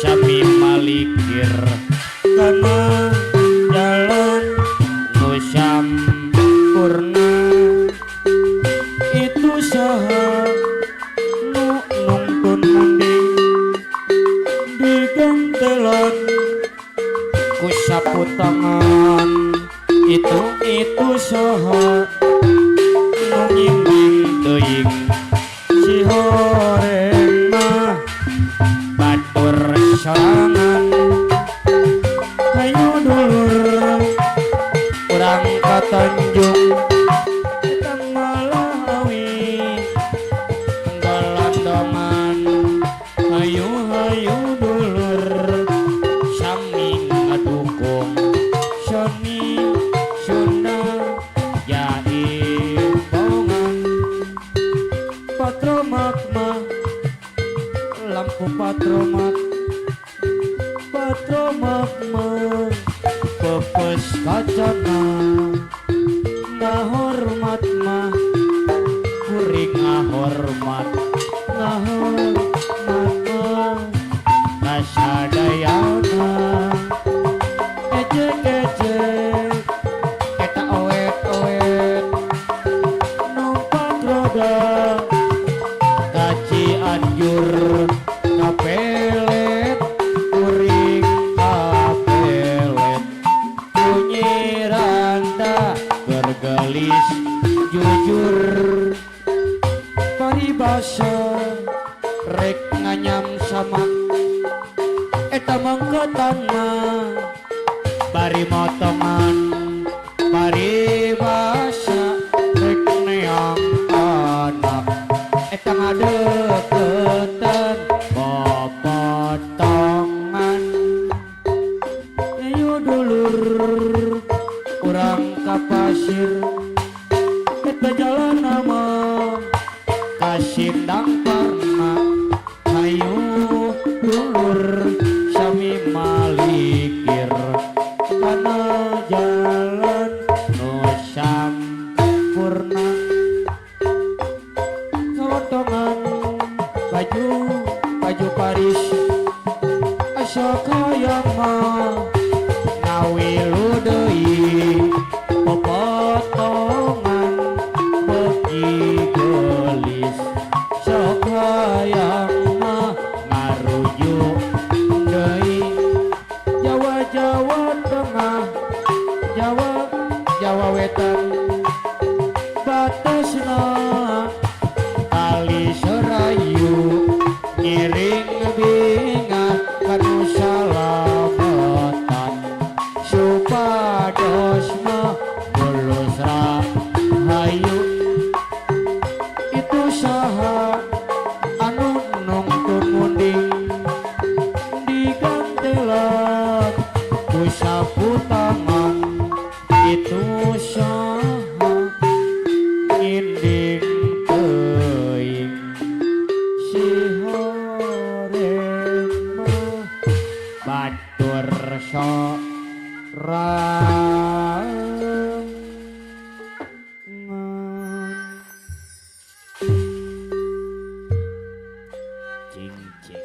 Sami malikir kana jalan nu sampurna. Itu saha nu nungtun munding digantelan ku sapu tangan? Itu saha nu nginding Teuing si horeng mah batur sorangan. Hayu dulur, urang ka Tanjung. Eta malah awi Golondongan. Hayu hayu dulur, sami ngadukung seni Sunda jaipongan. Patromak mah lampu patromak, patromak mah pepes kacana, ngahormat mah kuring ngahormat, ngahormat mah kasadayana. Ejek ejek Eta awet awet numpak roda ka Cianjur kapelet, kuring kapelet ku Nyi Randa bergelis jujur. Paribasa Rek nganyam sama eta mangkotan mah bari motongan. Paribasa rek neang anak eta ngadeukeutan popotongan. Ayo dulur, urang ka pasir, eta jalan nama ka Sindang Parna. Hayu dulur, sami malikir kana jalan nu sampurna. Sawotongan baju baju Paris asa kaya mah Ngawilu deui popotongan beuki geulis. Sok hayang mah Ngarujuk deui. Jawa Jawa Tengah, Jawa Jawa Wetan batasna Kali Serayu ngiring bingah kanu salametan, supados mah mulus rahayu. Itu saha anu nungtun munding digantelan ku sapu tangan? Itu saha nginding teuing si horeng mah batur sorangan. Cing cing.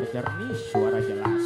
jernih, suara jelas.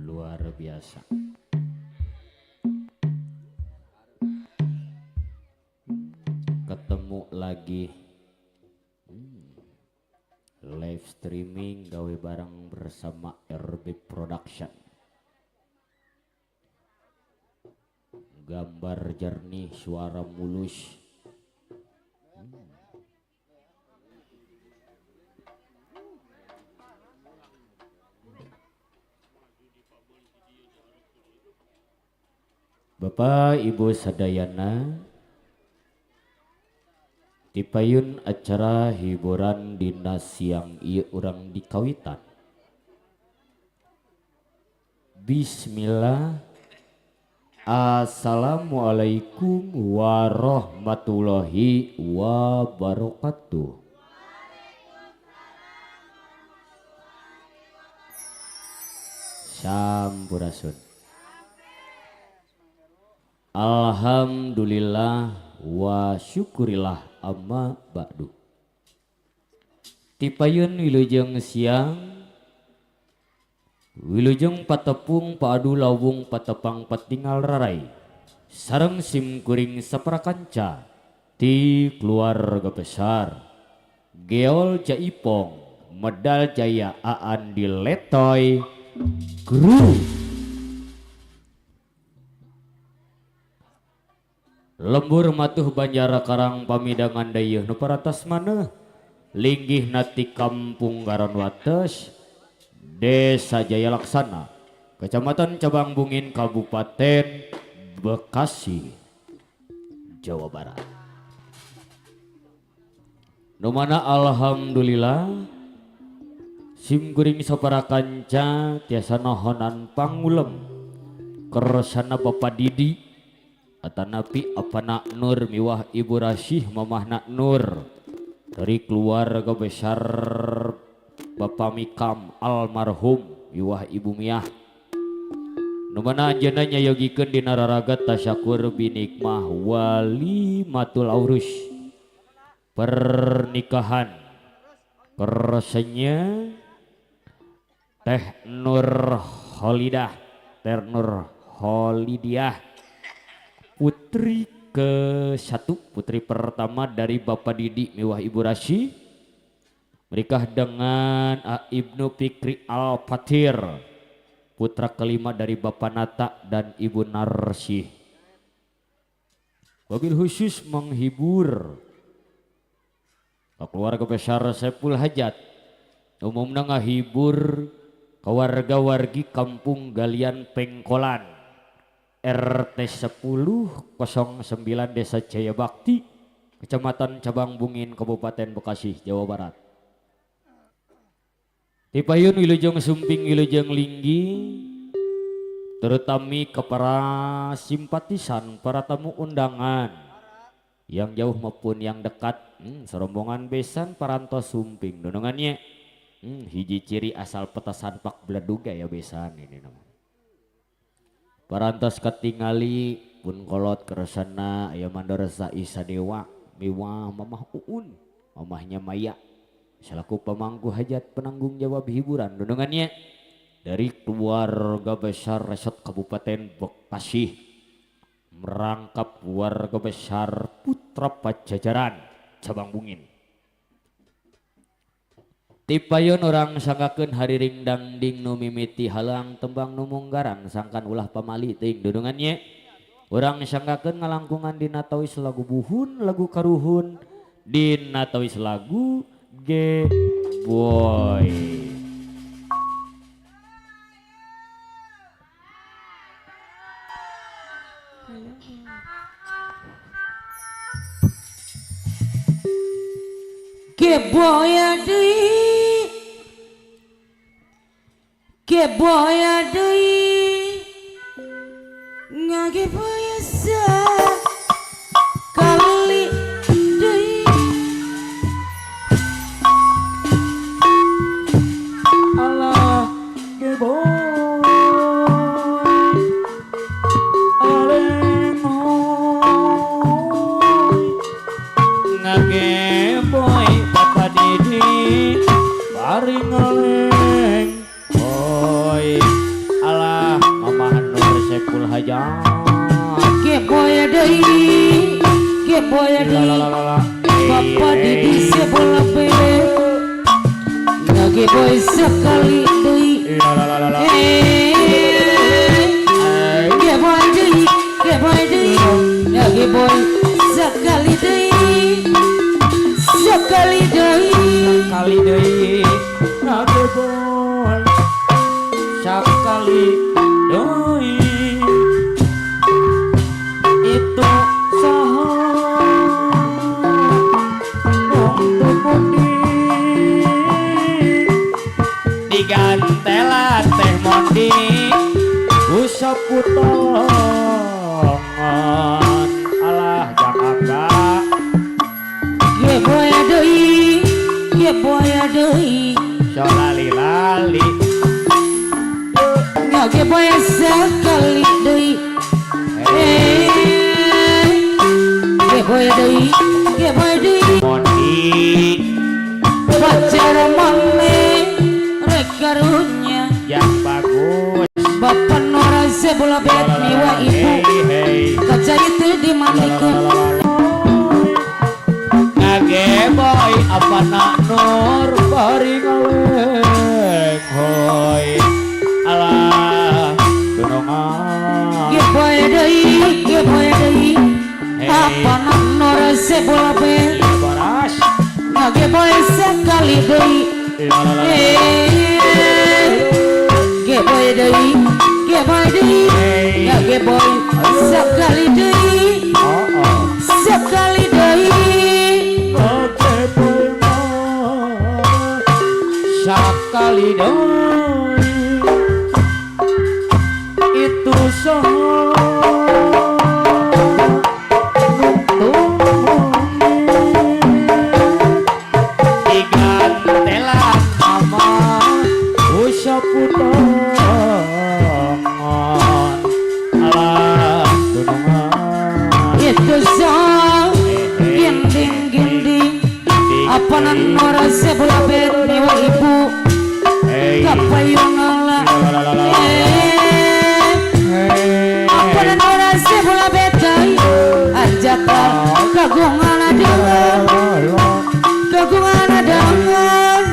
Luar biasa. Ketemu lagi live streaming gawe bareng bersama RB Production. Gambar jernih, suara mulus. Bapak Ibu sadayana, tipayun acara hiburan dina siang ieu urang di kawitan. Bismillah. Assalamualaikum warahmatullahi wabarakatuh. Sampurasun. Alhamdulillah wa syukurillah amma ba'du. Tipayun wilujeng siang, wilujeng patepung paadu lawung patepang patingal rarai, sareng sim kuring saparakanca ti keluarga besar Geol Jaipong Medal Jaya Aan di Letoy Group. Lembur matuh Banjara Karang pamidangan dayeuh nu paratas maneh linggih nati kampung Garon Wates, Desa Jaya Laksana, Kecamatan Cabang Bungin, Kabupaten Bekasi, Jawa Barat. Nu mana alhamdulillah sim kuring sapara kanca tiasa nohonan pangulem kersana Bapak Didi atanapi apana Nur miwah Ibu Rasih mamahna Nur dari keluarga besar Bapak Mikam almarhum miwah Ibu Miah. Nu mana anjeunna nyayogikeun dina raraga tasyakur binikmah walimatul aurus, pernikahan kersanya Teh Nur Holidah, Teh Nur Holidiah, putri ke-1, putri pertama dari Bapak Didi miwah Ibu Rasi, menikah dengan Ibnu Fikri Al-Fatir, putra kelima dari Bapak Nata dan Ibu Narsih. Wabil khusus menghibur keluarga besar Saiful Hajat, umumna ngahibur keluarga-wargi kampung Galian Pengkolan, RT 10 09 Desa Jaya Bakti, Kecamatan Cabang Bungin, Kabupaten Bekasi, Jawa Barat. Tipayun wilujeng sumping wilujeng linggi, terutami ke para simpatisan, para tamu undangan, Yang jauh maupun yang dekat, serombongan besan parantos sumping dunungannya. Hiji ciri asal petasan pak bledug ya besan ini nama. Parantos ketingali pun kolot keresana aya mandoresa Isa Dewa miwah Mamah Uun mamahnya Maya selaku pemangku hajat penanggung jawab hiburan dunungannya dari keluarga besar Resort Kabupaten Bekasi merangkap warga besar Putra Pajajaran Cabang Bungin. Tipayon orang sangkakeun hariring dangding nu mimiti halang tembang nu munggaran sangkan ulah pamali teuing dunungannya. Urang sangkakeun ngalangkungan dina tawis lagu buhun lagu karuhun dina tawis lagu Geboy. Geboy deui, geboy deui, ngageboy sekali deui. Allah geboy alemoy ngageboy Papa Didi bari ngeleng oi alah Mama Nur Sepul Hajat. Geboy deui, geboy deui, Papa Didi sebelah bele ngageboy sekali deui. Geboy deui, geboy deui, ngageboy sekali deui, sekali deui, sekali deui ngageboy sekali deui. Itu saha nung digantelan teh mondi usap putongan alah Jakarta. Geboy deui, geboy deui, lali-lali ngageboy sekali deui. Geboy deui, geboy deui, mondi pacar mame rek karunya yang bagus. Bapak Nora sebelah bet miwa ibu kaca itu dimandikeun. Ngageboy apa nak Nur bari ngaleng hoi alah dunungan. Geboy deui, geboy deui, apa nak Nur sebelah bet ngageboy sekali deui. Geboy deui, geboy deui, ngageboy sekali deui, sekali deui. Sekali deui itu saha digantelan mama usap putongan alah dunungan. Itu saha ginding ginding apa nan Nora sebelah bet miwa ibu kapayung ala. Apa nan Nora sebelah bet ajak kagungan adangan, kagungan adangan.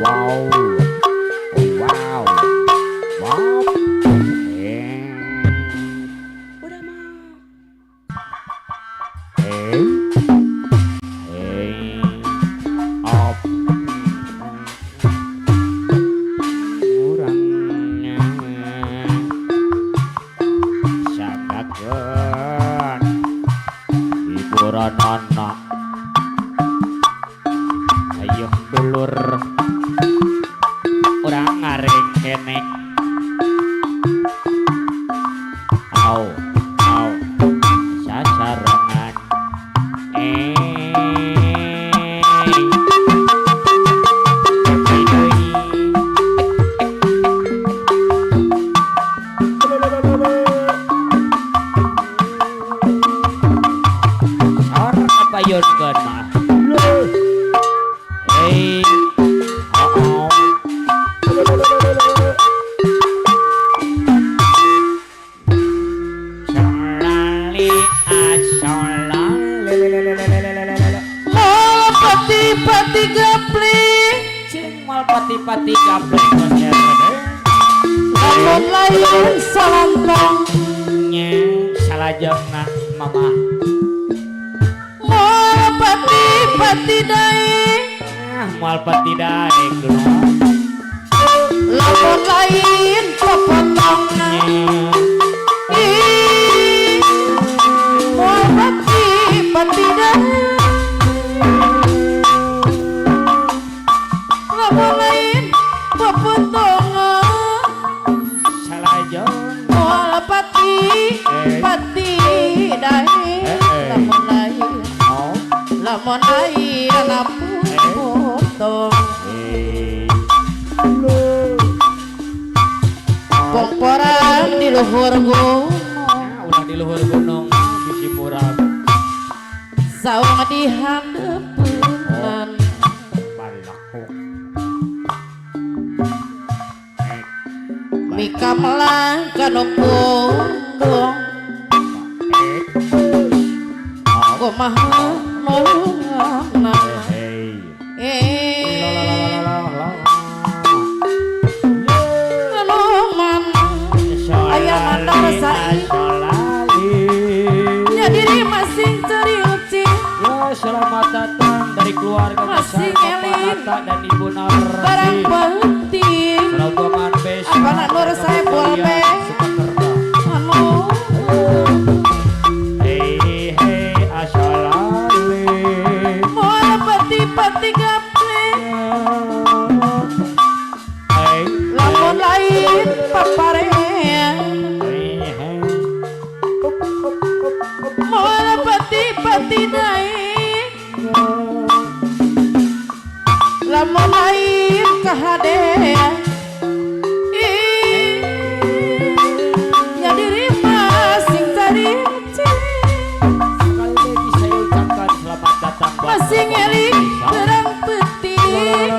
Wow, wow, wow. Udah mah. pati gaplek Lamun lain salantong nya salajengna mamah moal pati pati daek moal pati daek dulu lamun lain popotongna ih moal pati pati daek lamun lain popotongna salajeng moal pati pati daek lamun lain lamun lain potong komporan di luhur gunung ulah di luhur gunung bisi murah saung di handeupeun balakok mika melang kana pundung kumaha nulunganna Selamat datang dari keluarga besar Bapak Nata dan Ibu Narsi. Barang penting. Rombongan besan. Apa nak nur saya boleh? Anu. Hei hei asalale. Moal pati pati gaple. Hei. Lamun lain paparean. Hei hei. Moal pati pati daek. Lamun lain kahadean ih nya diri masing cari-cari. Sekali lagi saya ucapkan selamat datang buat masing eling terang peuting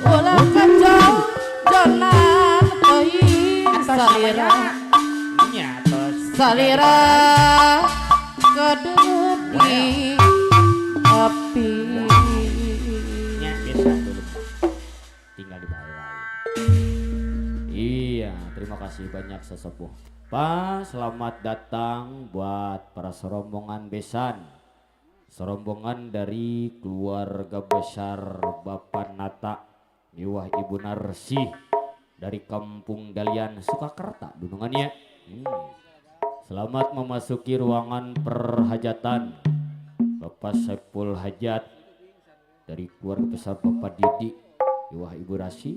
ulah kacau jonan teuing salira salira kededi api. Iya, terima kasih banyak sesepuh. Pak, selamat datang buat para serombongan besan. Serombongan dari keluarga besar Bapak Nata, miwah Ibu Narsi dari Kampung Galian Sukakerta dunungannya. Selamat memasuki ruangan perhajatan. Bapak Saiful Hajat dari keluarga besar Bapak Didi, miwah Ibu Rasi.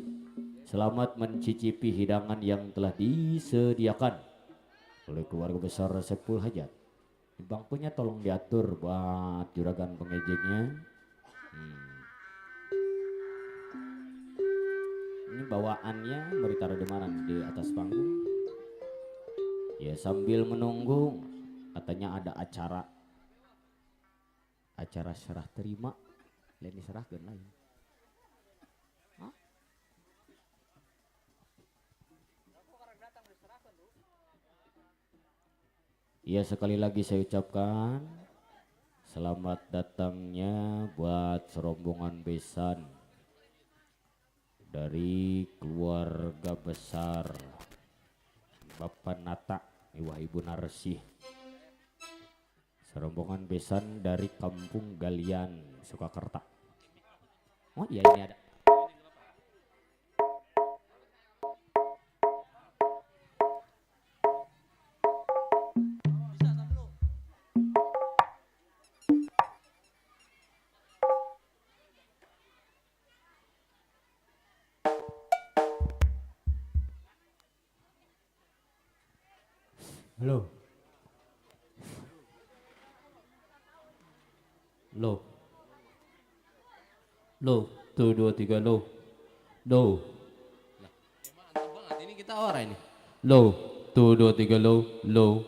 Selamat mencicipi hidangan yang telah disediakan oleh keluarga besar Saiful Hajat. Bangkunya tolong diatur buat juragan pengejeknya. Ini bawaannya mau ditaruh di mana? Di atas panggung. Ya sambil menunggu katanya ada acara. Acara serah terima. Lain diserahkan lain. Ya sekali lagi saya ucapkan selamat datangnya buat serombongan besan dari keluarga besar Bapak Nata, miwah Ibu Narsi. Serombongan besan dari Kampung Galian Sukakerta. Oh iya ini ada. Halo. Lo. Lo, 1 2 3 lo. Lo. Lah, mantap banget ini kita orang ini. Lo, 1 2 3 lo, lo.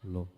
Lo.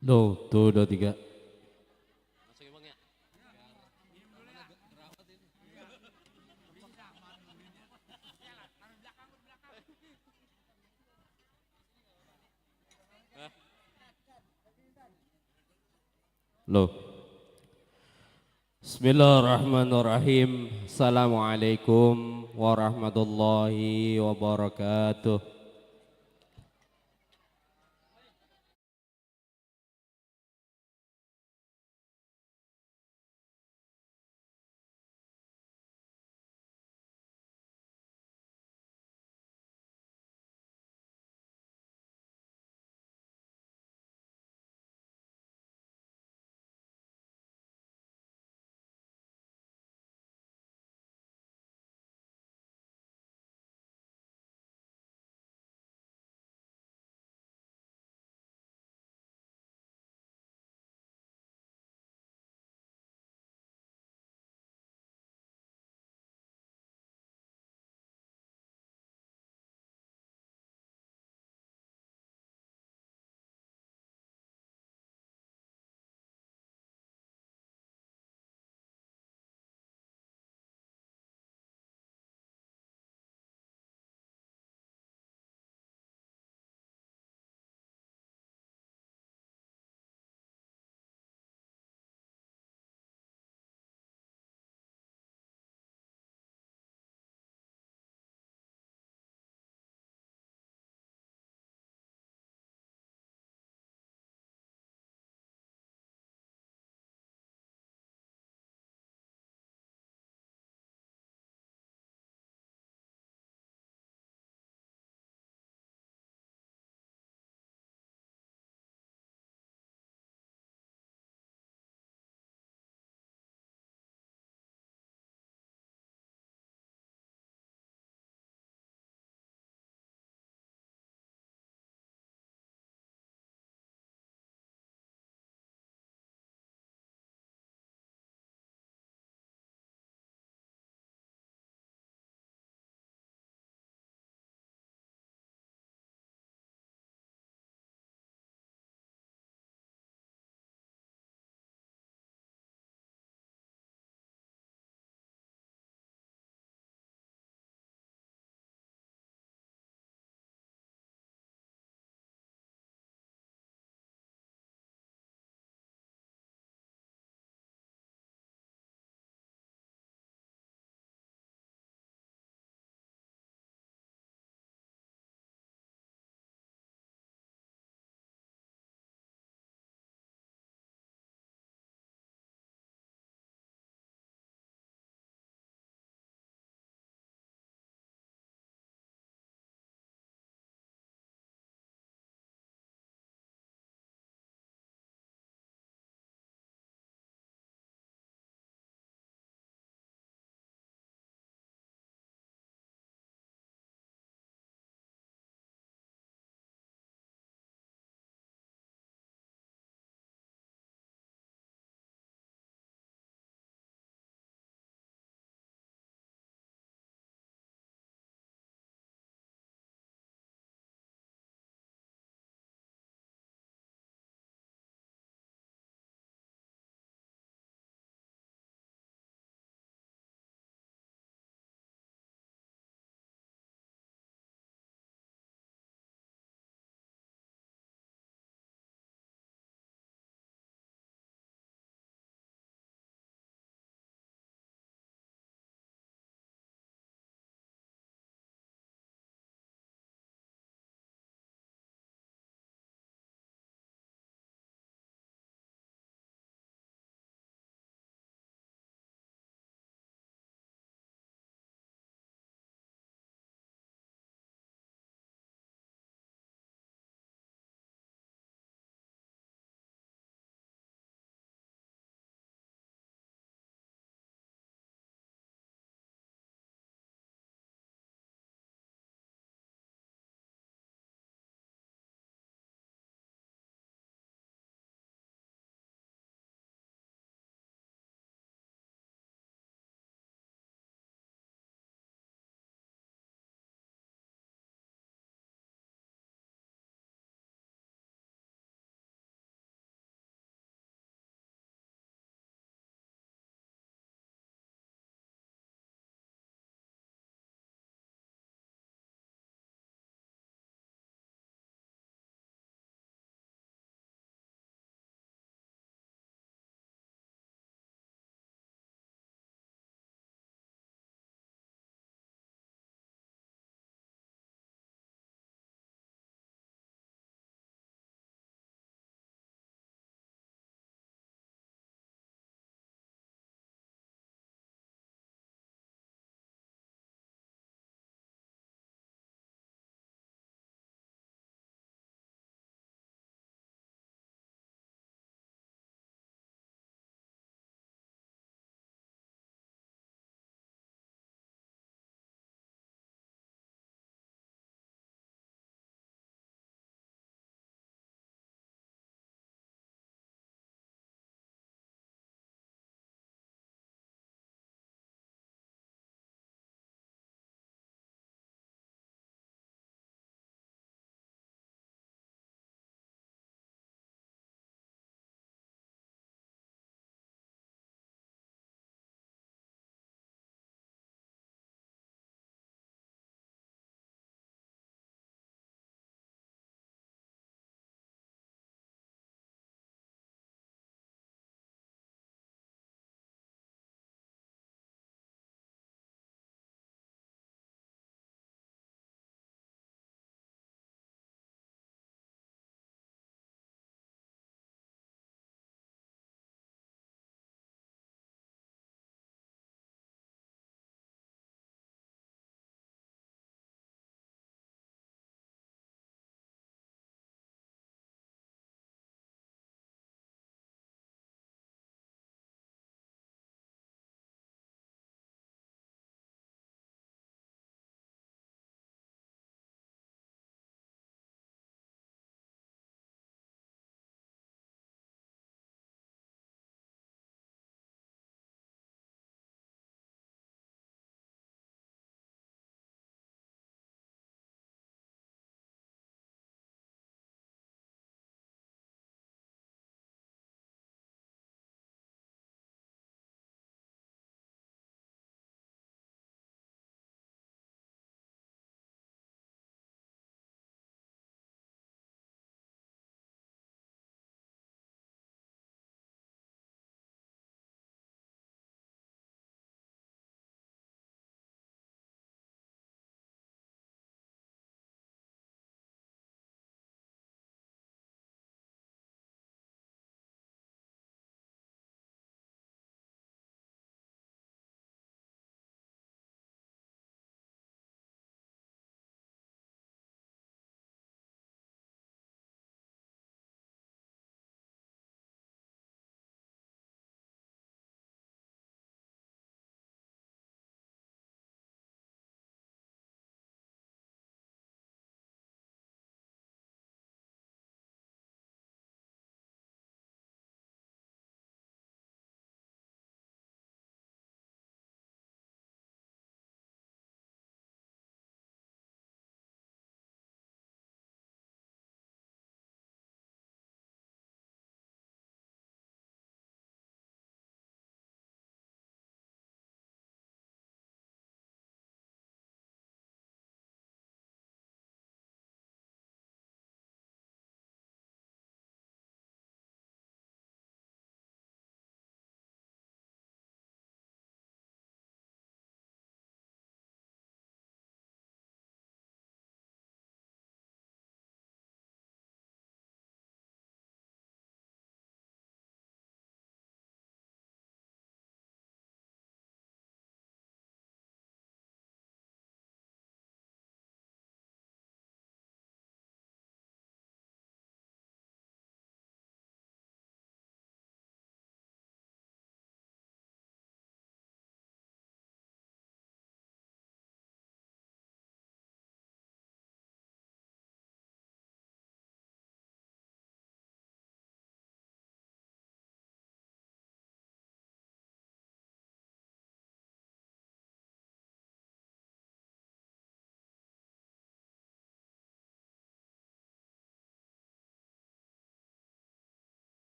Low, 2, 2, 3. Masuk ya bang ya? Low. Bismillahirrahmanirrahim. Assalamualaikum warahmatullahi wabarakatuh.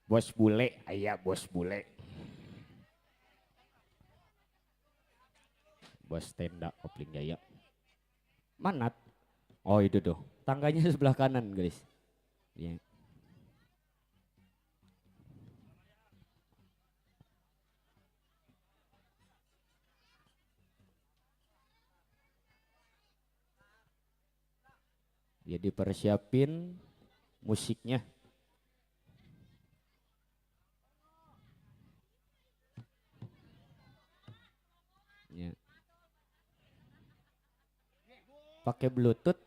Bos bule, aya bos bule. Bos tenda Kopling Jaya. Manat. Oh itu tuh, tangganya sebelah kanan guys. Ya. Jadi persiapin musiknya. Ya. Pakai Bluetooth.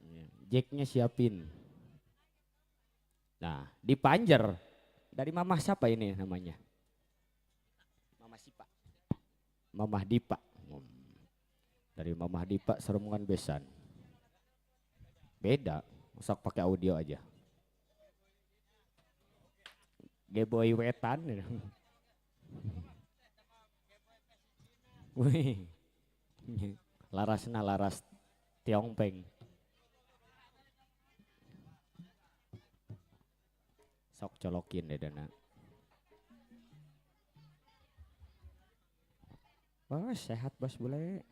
Ya, jacknya siapin. Nah, di Panjer dari mamah siapa ini namanya? Mama Sipa. Mamah Dipa. Dari Mamah Dipa serombongan besan. Beda, masak pakai audio aja. Geboy wetan. Wih. Larasna laras tiongpeng. Sok colokin deh dana. Bos sehat bos bule.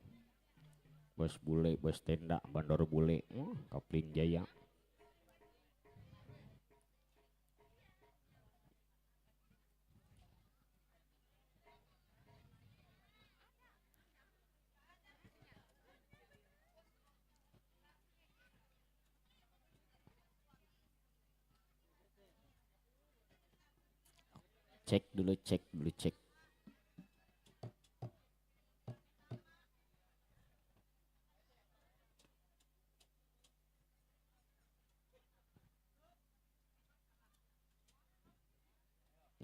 Bos bule, bos tenda, bandor bule, Kopling Jaya. Cek dulu, cek dulu, cek.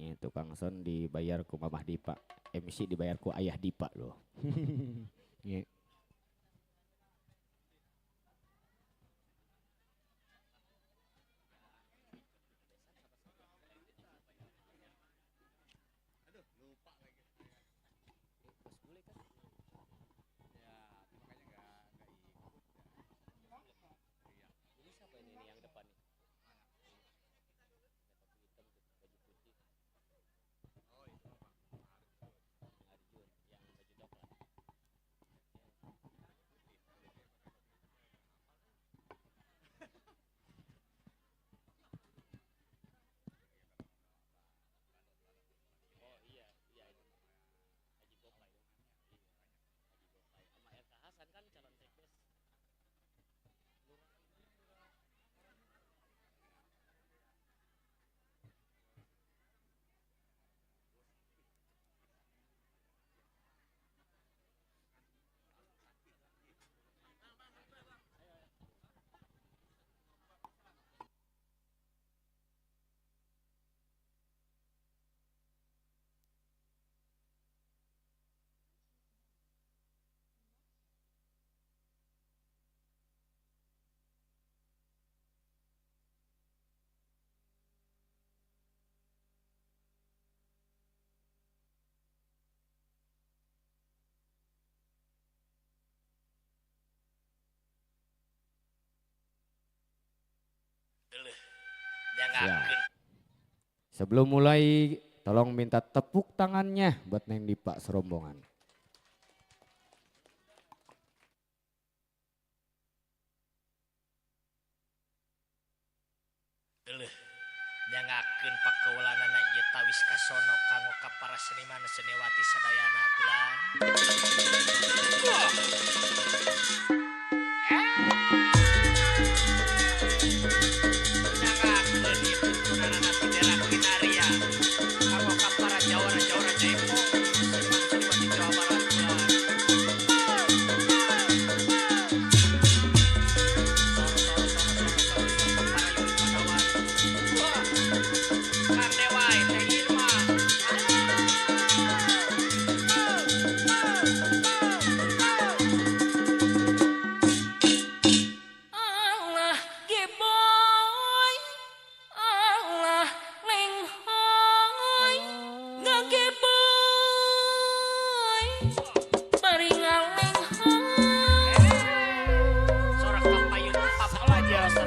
Ini tukang son dibayar ku Mamah Dipa, MC dibayar ku Ayah Dipa loh. Yeah. Ya. Sebelum mulai tolong minta tepuk tangannya buat Neng Dipa serombongan. Leuh, nyangakeun pakaulanana ieu tawis kasono kanggo ka para seniman seniwati sadayana kulan. Nyangakeun ieu tuntunanana bendera kinaria kanggo ka para jawara-jawara jaipong seniman seniwati Jawa Barat kulan. Allah geboy, Allah lenghoy, ngageboy, bari ngalenghoy. Sorak papayun papalajos.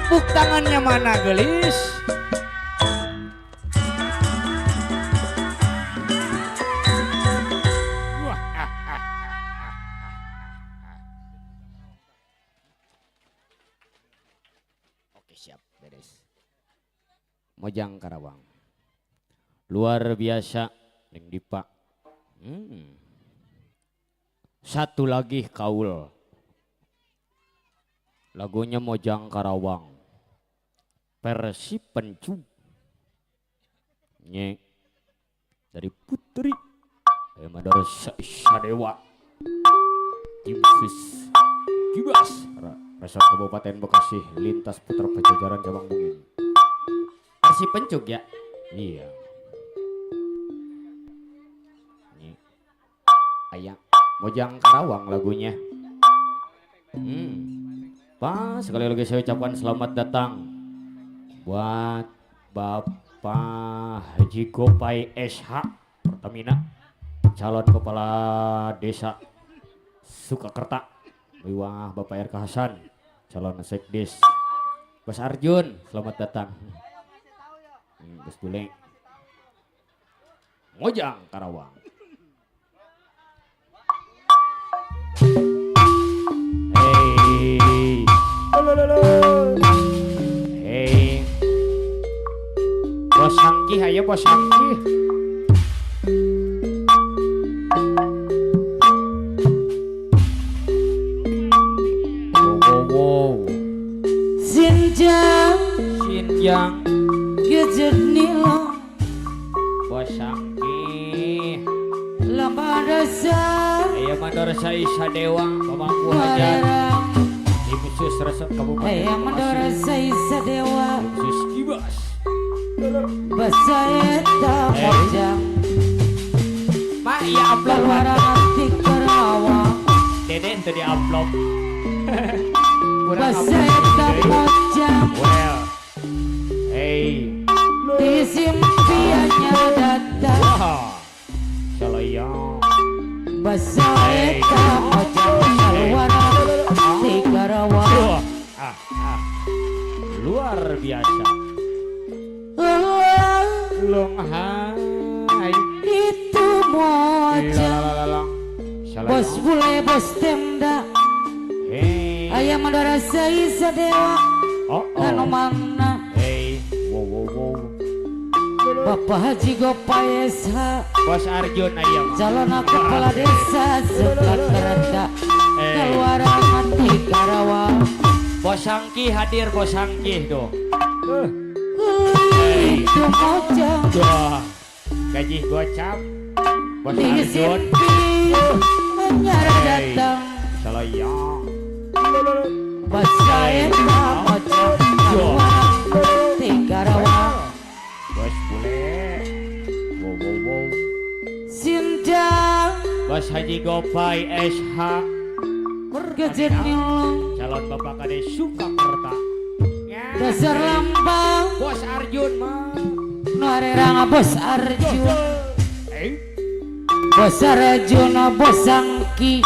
Tepuk tangannya mana gelis? Oke siap, beres. Mojang Karawang. Luar biasa Neng Dipa. Satu lagi kaul. Lagunya Mojang Karawang. Versi Pencu. Nye. Dari Putri. Madara Sadewa. Tim Sus. Kibas. Resort Kabupaten Bekasi lintas putar Pajajaran Cabang Bungin. Versi Pencuk ya? Iya. Nye. Ayah Mojang Karawang lagunya. Pak, sekali lagi saya ucapkan selamat datang buat Bapak Haji Gopai SH Pertamina, calon kepala desa Sukakerta. Wiwah Bapak RK Hasan, calon sekdes. Bos Arjun, selamat datang. Bos Bule. Mojang Karawang. Hey. Hey. Bos Hangki, ayo Bos Hangki. Wow, wow, wow. Sinjang, Sinjang, gejer nilo. Bos Hangki. Lamba dasar. Ayo mandor Saisa Dewa, pemangku hajat. Tim Sus Resort Kabupaten Ayo mandor Saisa Dewa. Tim Sus Kibas. Basa eta mojang. Pak iya upload. Keluaran di Karawang. Dede ente di upload. Basa eta mojang. Well. Hey. Disimpiannya datang. Wah. Salayang. Basa eta mojang keluaran di Karawang. Luar biasa. Long hai. Itu mojang. Bos bule bos tenda. Ayam mandora Saisa Dewa. Anu mana? Hey, wow wow wow. Bapak Haji Gopai SH. Bos Arjun ayam. Calon kepala desa Sukakerta. Keluaran di Karawang. Bos Hangki hadir, Bos Hangki tuh. Itu mojang. Wah, gaji gocap. Bos Arjun. Anyara datang. Salayang. Basa eta mojang keluaran di Karawang. Bos bule. Wow wow wow. Sinjang. Bos Haji Gopai SH. Gejer nilong. Calon Bapak Kades Sukakerta. Dasar lambang. Bos Arjun mah. Narerang Bos Arjun. Bos Arjun Bos Angki.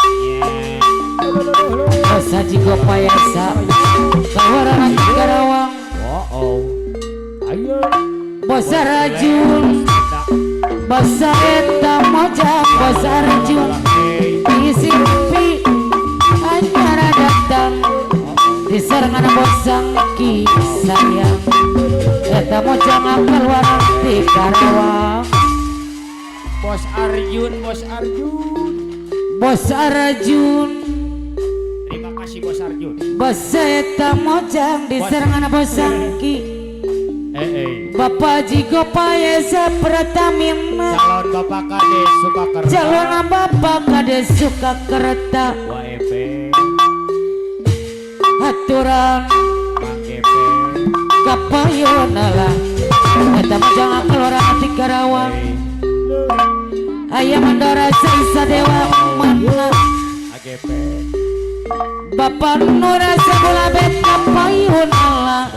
Bos Haji Gopai SH. Keluaran di Karawang. Wow. Ayo. Bos Arjun. Basa eta mojang Bos Arjun. Disimpi anyara datang. Diserangan Bos Angki sayang. Eta mojang keluaran di Karawang. Bos Arjun, Bos Arjun. Bos Arjun. Terima kasih Bos Arjun. Basa eta mojang diserangan Bos Angki. Bapak Haji Gopai SH Pertamina. Calon Bapak Kades Sukakerta. Calon Bapak Kades Sukakerta. WEP. Aturan Mang GP. Kapayuna lah. Eta mojang keluaran di Karawang. Ayam mandora Saisa Dewa mana. AGP. Bapak Nura Sabulabet kapayuna lah.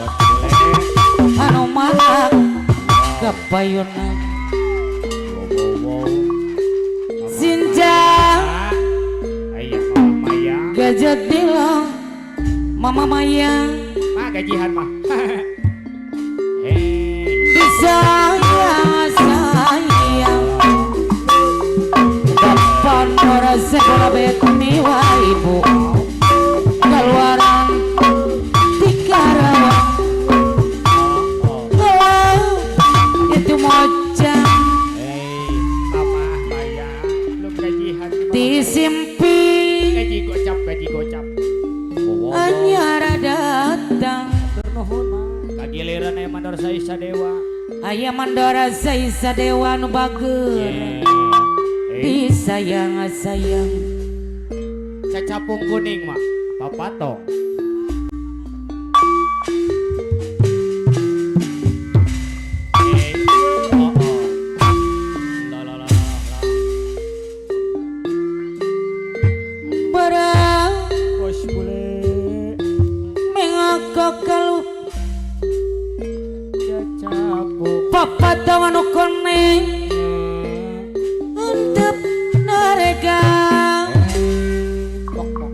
Anu mana kapayuna. Sinjang. Ayah Mama Maya. Gajah dilong Mama Maya. Mak Gajihan mah. Hei. Disayang sayang Bapak Nora sekolah bet miwa ibu keluaran di Karawang. Oh, Itu mojang Hei, mama Maya belum gajihan. disimpi Gaji gocap, gaji gocap. anyara datang. Nuhun mah. Kagiliran aya mandor saisa dewa. Aya mandora saisa dewa nu bager disayang sayang. Cacapung kuning mah. Papatong. Oh, oh. La la la la. Barang Bos bule. mengako kalu Cacapung. papatong anu koneng antep narega. Pok pok.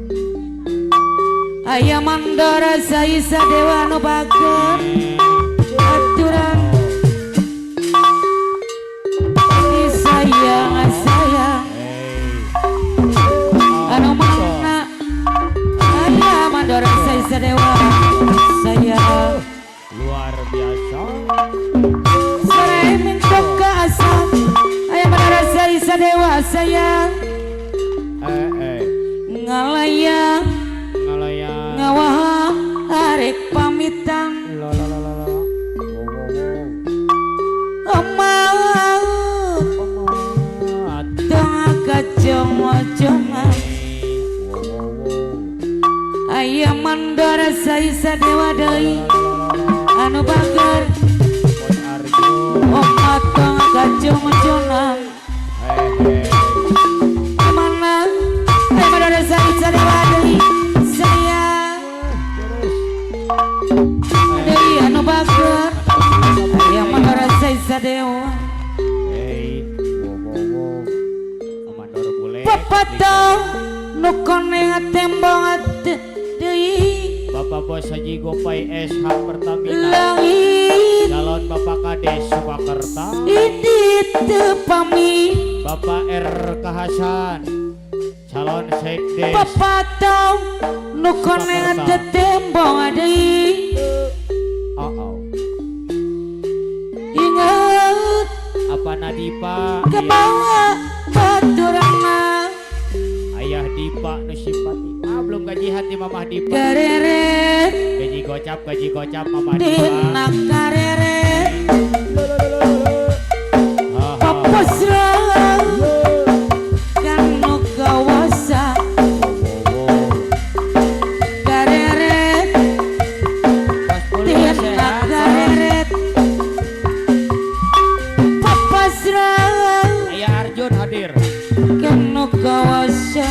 Aya mandora saisa dewa nu bager aturan disayang sayang anu mana aya mandora saisa dewa sayang. Luar biasa. Sore minta ke asam aya mandora saisa dewa sayang. Eh eh. Ngalayang Ngalayang. ngawah arek pamitan. La la la la la. Wow wow wow. Omah Omat. tengah kacong-ocongan. Wow wow wow. Aya mandora saisa dewa deui anu bager. Bos Arjo. Omat tengah kacong-ocongan. Eh eh. Kemana aya mandora saisa dewa deui sayang deui anu bager. Aya mandora saisa dewa. Hey, wow wow wow. Mandor bule. Papatong nu koneng tembong deui. Bapak Bos Haji Gopai SH Pertamina. Langit Calon Bapak Kades Sukakerta. ini teu pamit. Bapak RK Hasan. Calon Sekdes. Papatong nu koneng tembong deui. Oh, oh. Ingat Apa Nadipa? kebawa baturana. Ayah Dipa nu simpati. Ah, belum gajihan di Mamah Dipa. Kareret Gaji gocap Mamah Dipa. dina kareret. Ha, ha. Papasra kanu kawasa. Wow, wow. Kareret Bos bule dina sehat. kareret. Papasra Ayah Arjun hadir. kanu kawasa.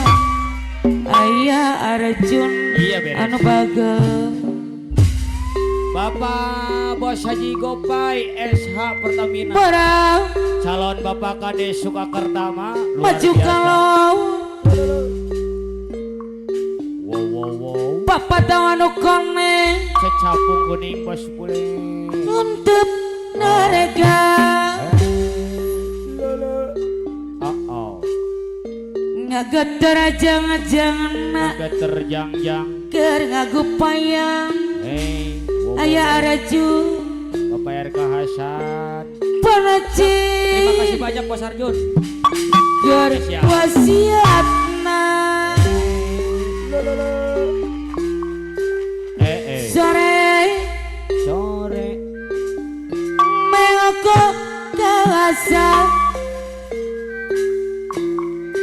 Ayah Arjun Iya beres. anu bagel. Bapak Bos Haji Gopai SH Pertamina. Barang Calon Bapak Kades Sukakerta mah luar maju biasa. kalau Wow wow wow. papatong anu koneng Cecapung kuning bos bule. untuk narega. Oh oh. Ngageter jangan-jangan Geter jang-jang. keur ngagupayang. Hey. Wow, wow, Aya wow. Arjun Bapak RK Hasan. panaci Terima kasih banyak Bos Arjun. keur Siap. wasiatna. Eh eh. Sore Sore. mengoko kalasa.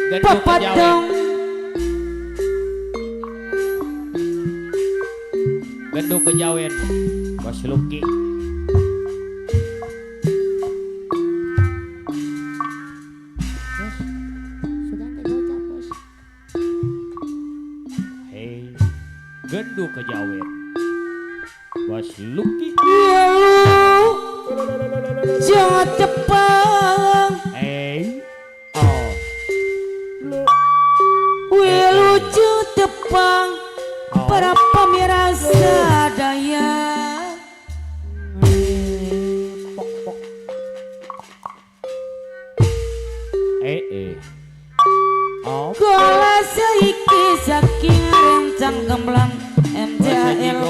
Genduk Papatong kejawen. Genduk kejawen. Bos Luki. Bos, sudah teh gocap, bos. Hei, genduk kejawen. Bos Luki. Lalu jangan tepang. Hey, oh, Wiluju tepang Oh. para pemirsa daya. Eh. Oh. Gola saiki saking rencang gemblang MJL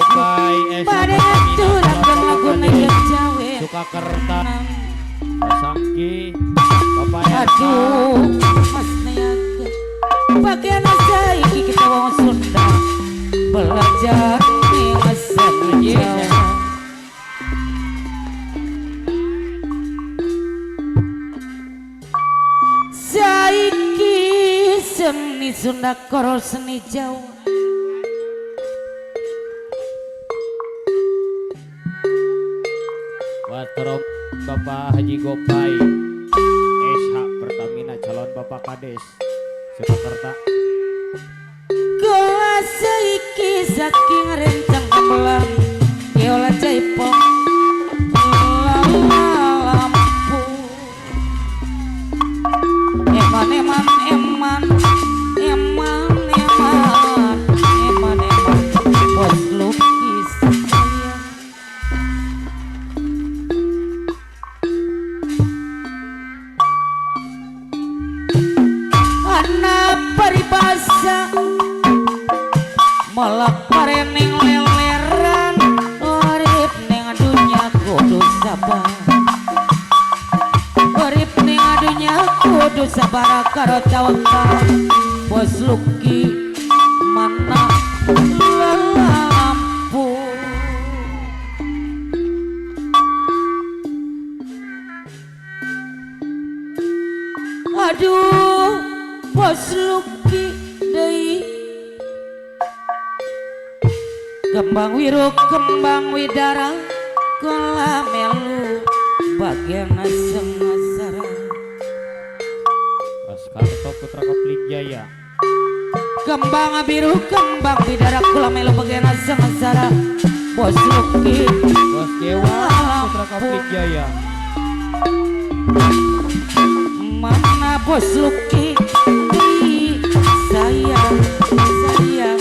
pada aturaken lagu neng Jawa Sukakerta Sangki Bapak aduh Mas Niaga bagian saiki kita wong Sunda belajar ning Jawa. Saiki seni Sunda karo seni Jawa. Watrom Bapak Haji Gopai SH Pertamina calon Bapak Kades Sukakerta. Gola saiki saking rencang gamelan Geola jaipong lampu. Eman eman eman eman eman eman eman bos lukis sayang. Ana paribasa melak parening leleran urip ning dunya kudu sabar, urip ning dunya kudu sabar karo tawakal. Bos Luki mana lampu. Aduh bos Luki deui kembang wiru kembang widara kula melu bagian sengasara. Paskarto Putra Kapling Jaya. Kembang biru kembang bidara kula melu bagian sengasara. Bos Luki Bos Dewa Putra Kapling Jaya. Mana bos Luki sayang sayang.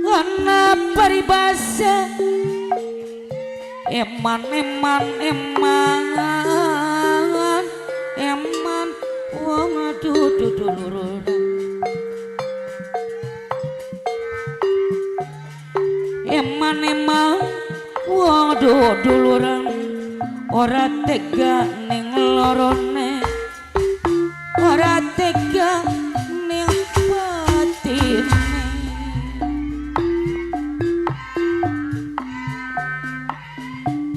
Ana paribasa eman eman eman eman wong aduh dulur. Eman eman wong duluran ora tega ning lorone, ora tega ning batine.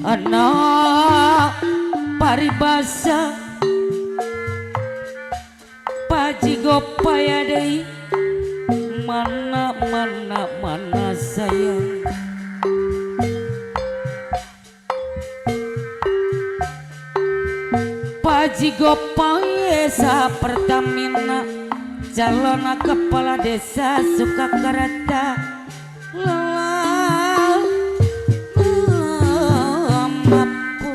Ana paribasa Paji Gopaya deui mana mana mana sayang. Paji Gopaya sa Pertamina calon kepala desa Sukakerta lelah mampu.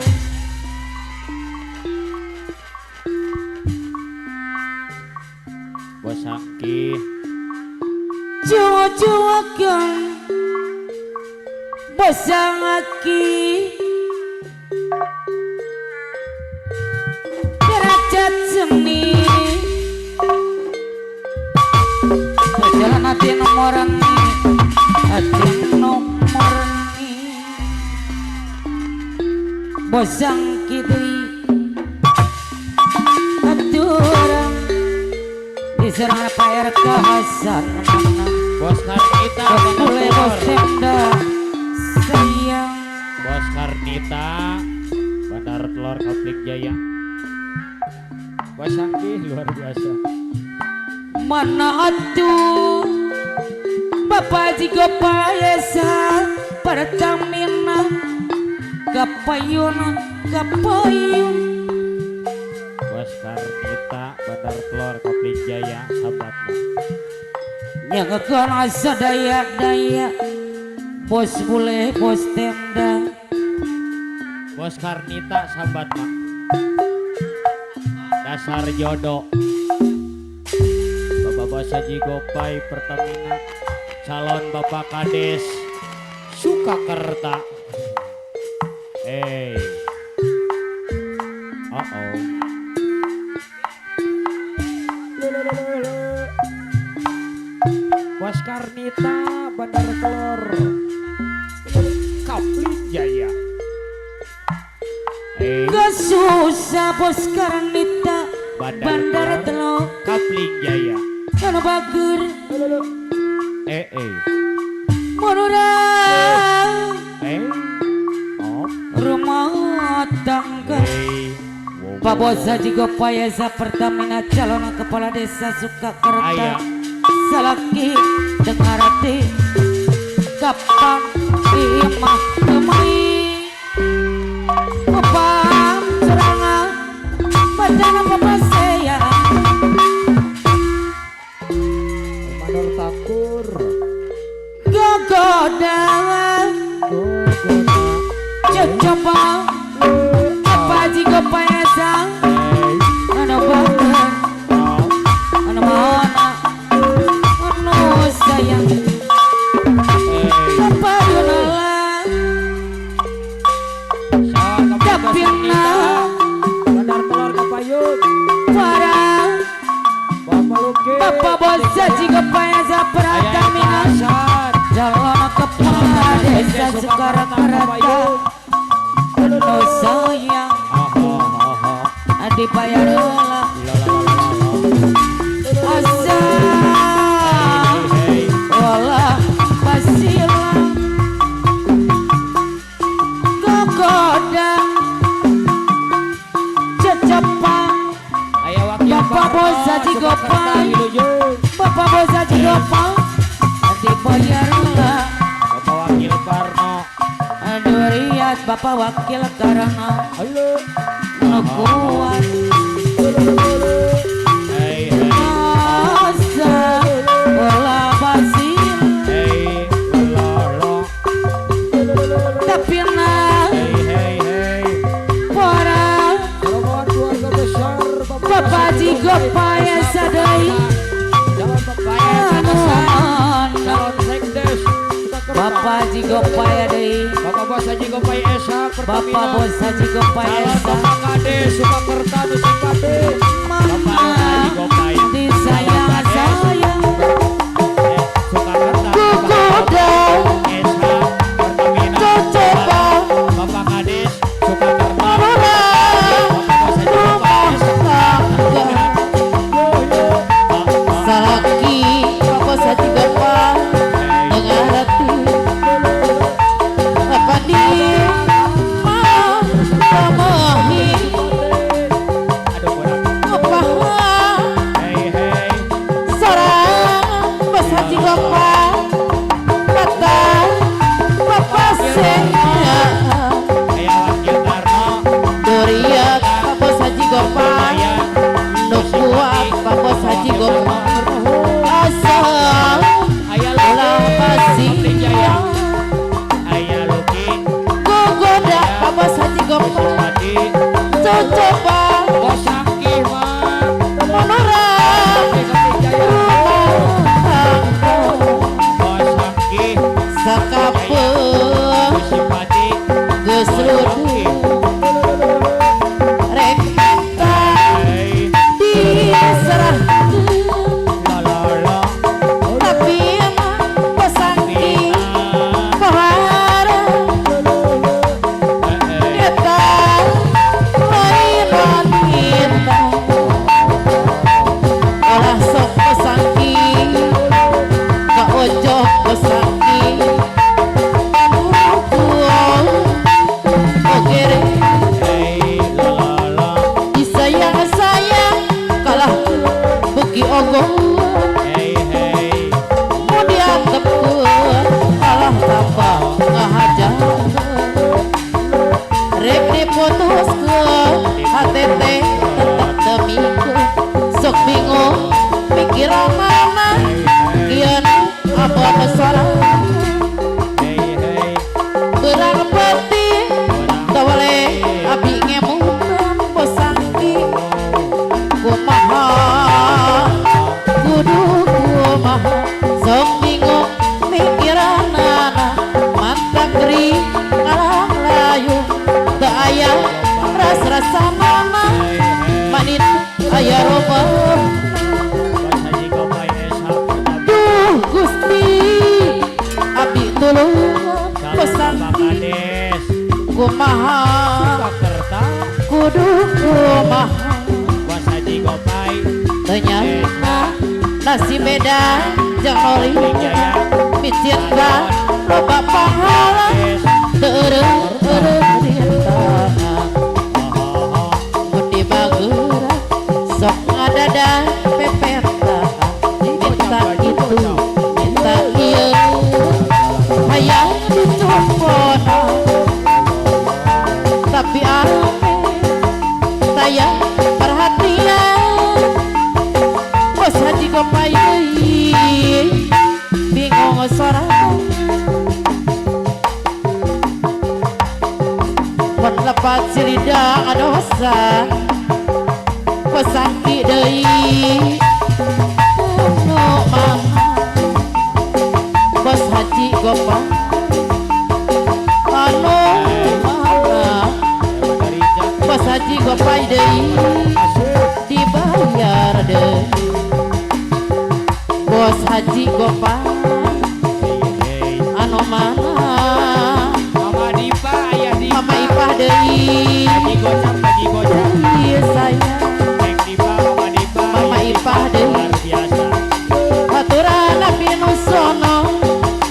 Bos Angki Jawa-jawakan Bos Angki derajat seni jalan hati nomor ni, hati nomor ni. Bos Angki deui aturan diserang Pak RK Hasan. Bos Karnita Bos Bule Bos Tenda sayang. Bos Karnita Bandar Telur Kapling Jaya. Bos Angki luar biasa. Mana atuh Bapak Haji Gopayesa Pertamina kapayun kapayun. Bos Karnita Bandar Telur Kapling Jaya sahabatmu. Nyangakeun asa daya-daya Bos Bule Bos Tenda. Bos Karnita sahabatmu. Dasar jodoh. Bapak Bos Haji Gopai Pertamina calon Bapak Kades Sukakerta. Hey. Oh oh. Bos Karnita Bandar Telur Kapling Jaya. Hey. Kesusah Bos Karnita Bandar Telur Kapling Jaya. Kanu bager. Eh eh. Menurang. Eh. Oh. Rumah tangga. Hey. Pak Bos Haji Gopayesa Pertamina calon kepala desa Sukakerta. Salaki dengarati kapan imah temai upam serangan badana papaseya Mandor takur gogoda gogoda cocoba apa Haji Gopayesa anu bager anu mana anu sayang Bandar Telur Kapayun para Bapak Luki Bapak Bos Haji Gopayesa Pertamina calon kepala desa Sukakerta anu sayang dibayar heula asa olah pasila gogoda cecepang Bapak Bos Haji Gopay Bapak Bos Haji Gopay dibayar heula Bapak Wakil Karno aduh riat Bapak Wakil Karno halo nu kuat asa olah basil tapi na para Bapak Haji Gopayesa deui Bapak Haji Gopaya deui Bapak Bos Haji Gopay Esa Pertamina Bapak Bos Haji Gopay Esa Bapak Kades Sukakerta Nusipati Mama disayang sayang Sukakerta gogoda Esa Pertamina cocoba Bapak Kades Sukakerta menurang Bapak Bos Haji Gopay rumah tangga salaki Bapak Bos Haji Gopay dengarati apa di mahi apa sorang Bos Haji Gopay kata Bapak Sena Duriat Bapak Bos Haji Gopay nu kuat Bapak Bos Haji Gopay asa ulah pasir gogoda Bapak Bos Haji Gopay cocoba menurang rumah tangga sakapeung geus ruduh rek menta diserahkeun tapi emang Bos Angki pohara eta lain wanita olah sok Bos Angki ka ojok Bos Angki anu ogere disayang-sayang kalah beuki ogoh mun diantepkeun kalah tambah ngahajakeun rek diputuskeun hate teh tetep teu mikeun sok bingung pikiranana kieu abon sorangan beurang penting tawale abi ngemutan Bos Angki kumaha kudu kumaha sok bingung mikiranana mantan Pesanti kumaha Sukakerta kudu kumaha Bos Haji Gopay ternyata nasi beda jeung oli micin ka loba pahala teu eureun mun dibageura sok ngadada pepeta minta itu minta ieu hayang dicumpona tapi ame taya perhatian Bos Haji Gopay deui bingung sorangan mun lepat silida ngadosa Bos Sangki deui anu maha Bos Haji Gopay anu maha Bos Haji Gopay deui dibayar deui Bos Haji Gopay anu mana Mama Dipa ayah Dipa Mama Ipah deui Haji Gocap Haji Gocap iya sayang Neng Dipa Mama Dipa Mama ayah Dipa, Ipah deui. luar biasa Aturan Nabi Nusono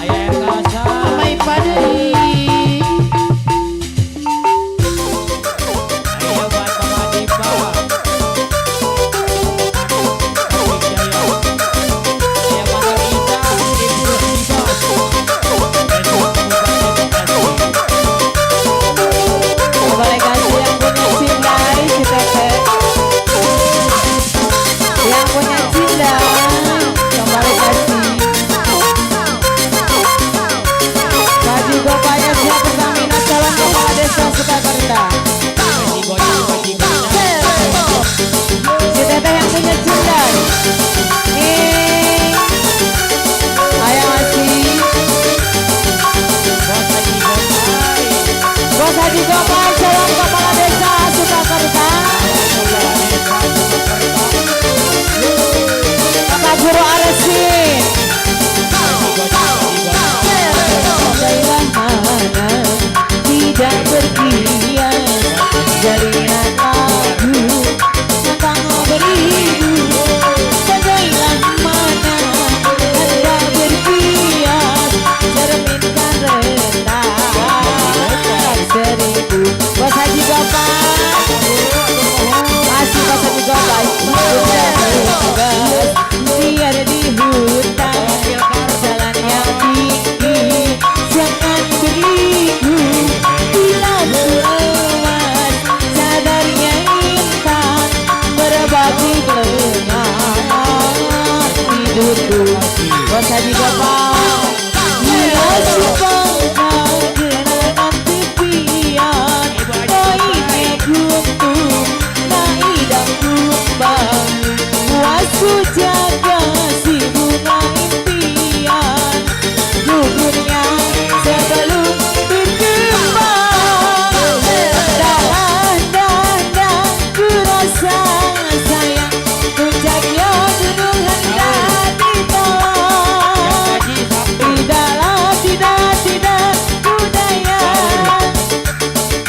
ayah Erkasa Mama Ipah deui ayo buat Mama Dipa Taufik Jaya ayah Mama Ita Ibu Dipa Besok Bupati Bekasi Boleh kasih yang punya cindai si Teteh. Yang punya cindai, kembali kasih. Haji Gopay SH Pertamina calon kepala desa Sukakerta. Haji Gocap Haji Gocap Si Teteh yang punya cindai. Nih, ayo masih. Bos Haji Gopay Bos Haji Gopay calon kepala desa Sukakerta. Kepala Desa Sukakerta Bapak Guru Aresin. Haji Gocap Haji Gocap Daerah mana tidak berkian jalinan lagu tentang beribu. Daerah mana hendak berkias cerminkan retak seribu. Bos Haji Gopay masih Bos Haji Gopay bebas biar di hutan jalan yang tinggi jangan beribu bila lewas sadarnya intan berbagi lengan tidurku. Bos Haji Gopay bila supaya kenangan tepian koine guntung naidang kumbang wasu jaga si bunga impian gugurnya sebelum berkembang. Dah dah dah ku rasa sayang puncaknya gunung hendak ditolak. Haji Sabtu Tidaklah tidak tidak budaya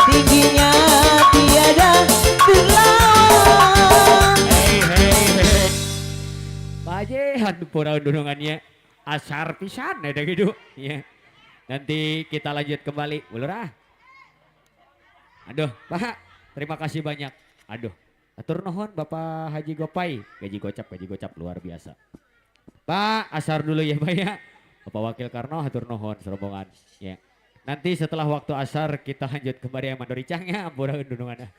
tingginya tiada terlawan. Hei hei hei Bajehan pura dunungannya asar pisan ada gitu ya. Nanti kita lanjut kembali. Ulurah. Aduh, Pak, terima kasih banyak. Aduh, atur nuhun Bapak Haji Gopay, gaji gocap luar biasa. Pak, asar dulu ya Pak ya. Bapak Wakil Karno atur nuhun serombongan ya. Nanti setelah waktu asar kita lanjut kembali yang mandoricangnya ampura dunungannya.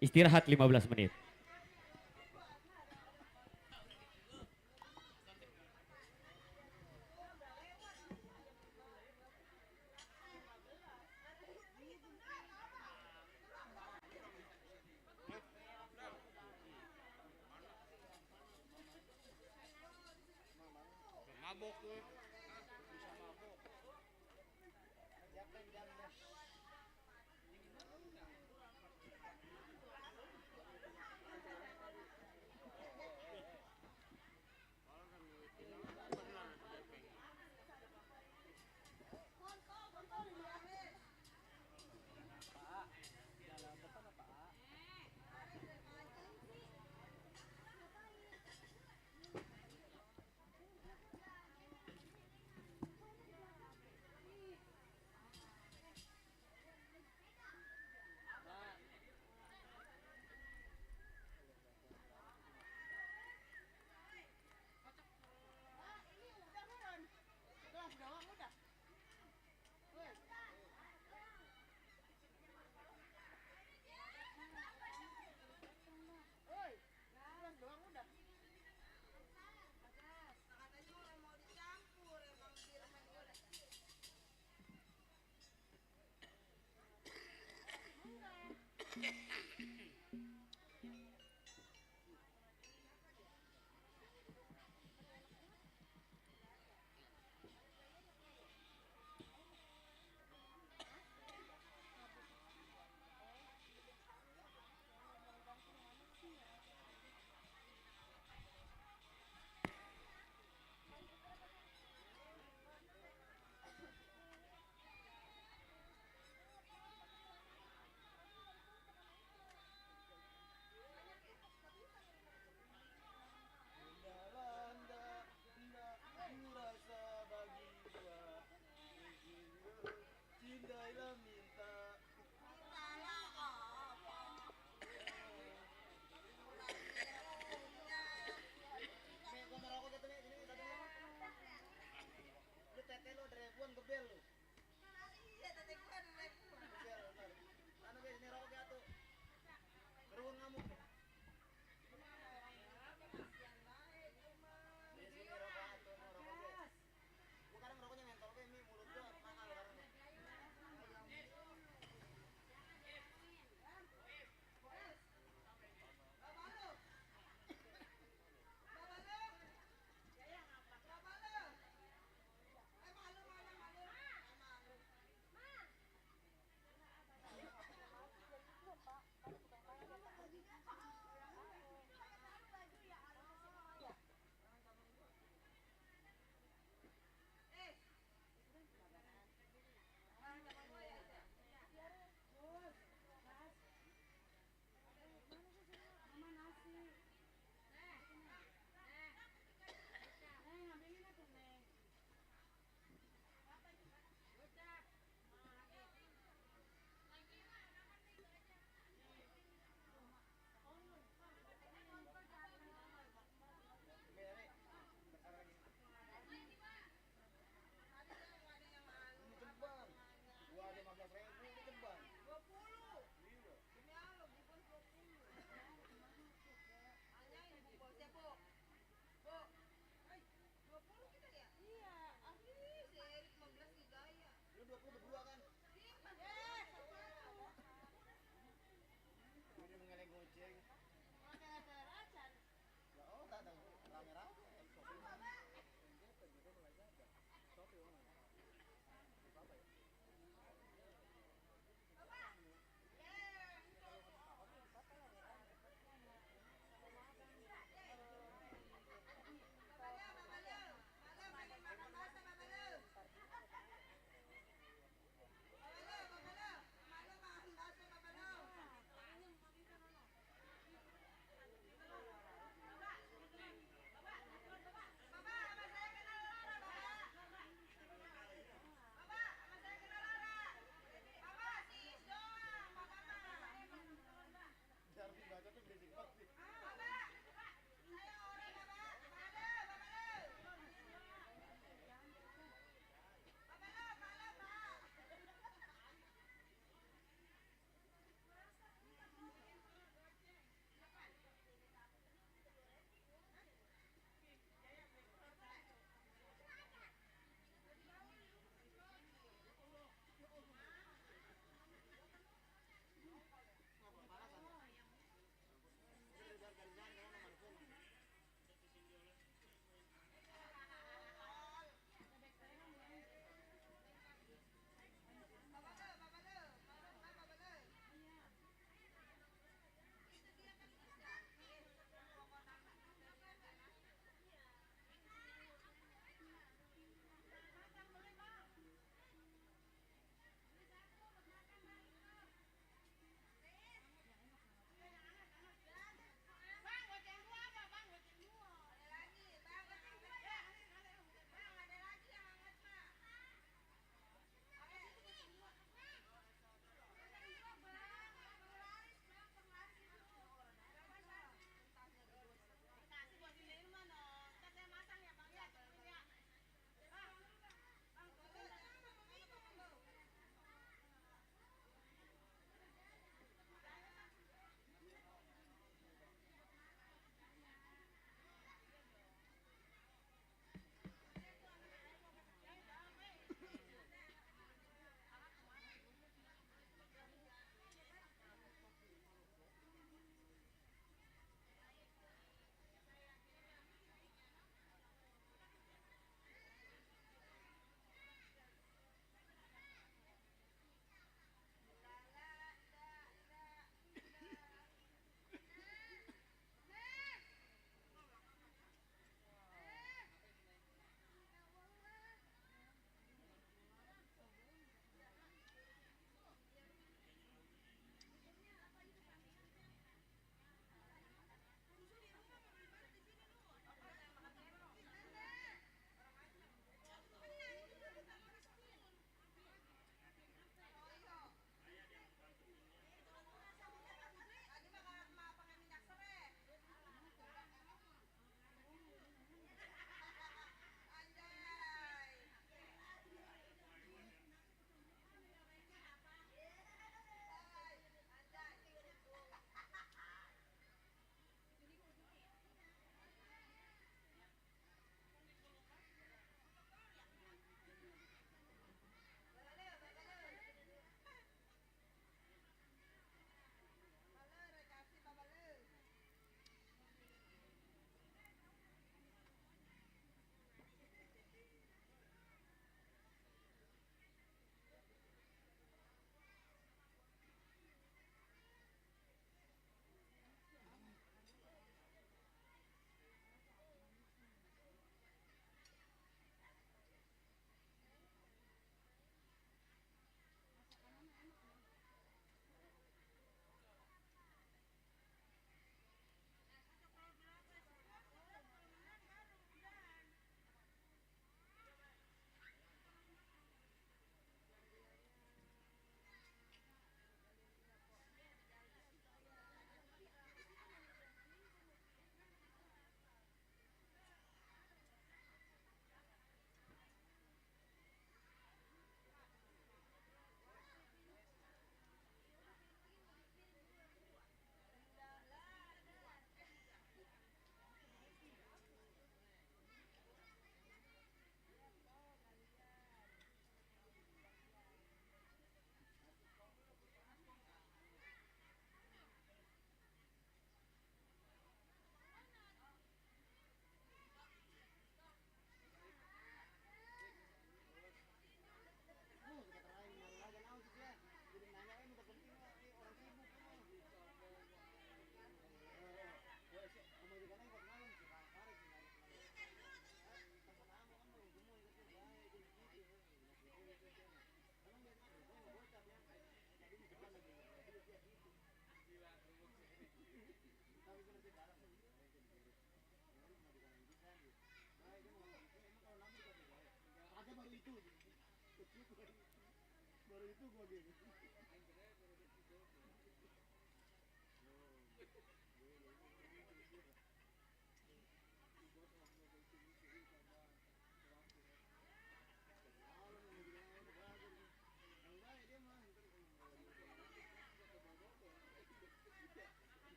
Istirahat 15 menit.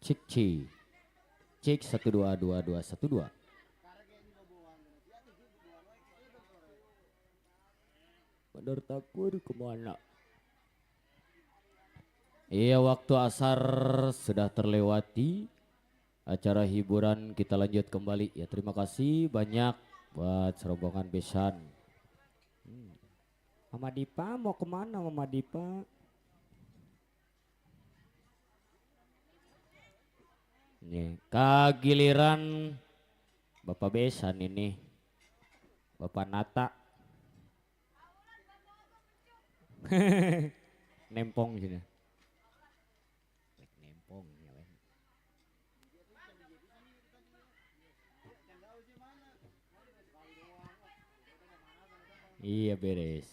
Cik ci. Cik 1 2 2 2 1 2. Mandor Takur kemana? Iya, waktu asar sudah terlewati. Acara hiburan kita lanjut kembali. Ya, terima kasih banyak buat serombongan besan. Mama Dipa mau kemana Mama Dipa? Nih, kagiliran Bapak besan ini. Bapak Nata. Nempong sini. Nempong ya. Iya beres.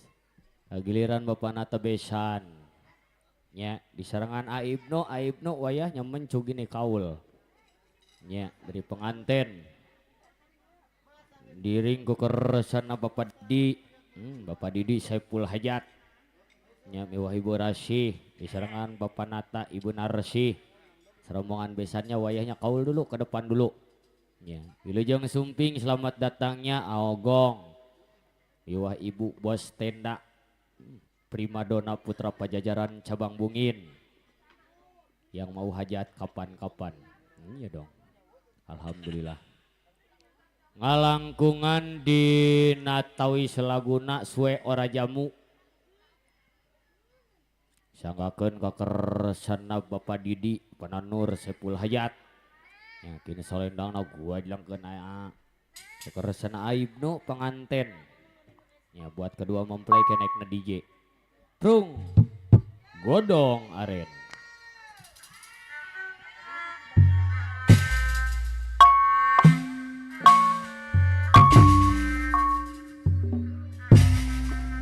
Giliran Bapak Nata besan. Ya, di serangan Aibno, Aibno wayah nyamen cugini kaul. Ya, dari pengantin. Diring ku keresana Bapak Didi. Bapak Didi Saipul Hajat. Ya, mewah Ibu Rasih, di serangan Bapak Nata Ibu Narsih. Serombongan besannya wayahnya kaul dulu ke depan dulu. Ya, Wilujeng Sumping selamat datangnya Aogong. Miwah Ibu Bos Tenda Primadona Putra Pajajaran Cabang Bungin yang mau hajat kapan-kapan. Iya dong. Alhamdulillah. Ngalangkungan di Natawi Selaguna suwe ora jamu. Sanggakeun ka kersana Bapak Didi Pananur Sepul Hajat. Ya kini solendangna gua dilangkeun aya. Kersana Aibnu penganten. Ya buat kedua mempelai kenaikna DJ. Prung godong aren.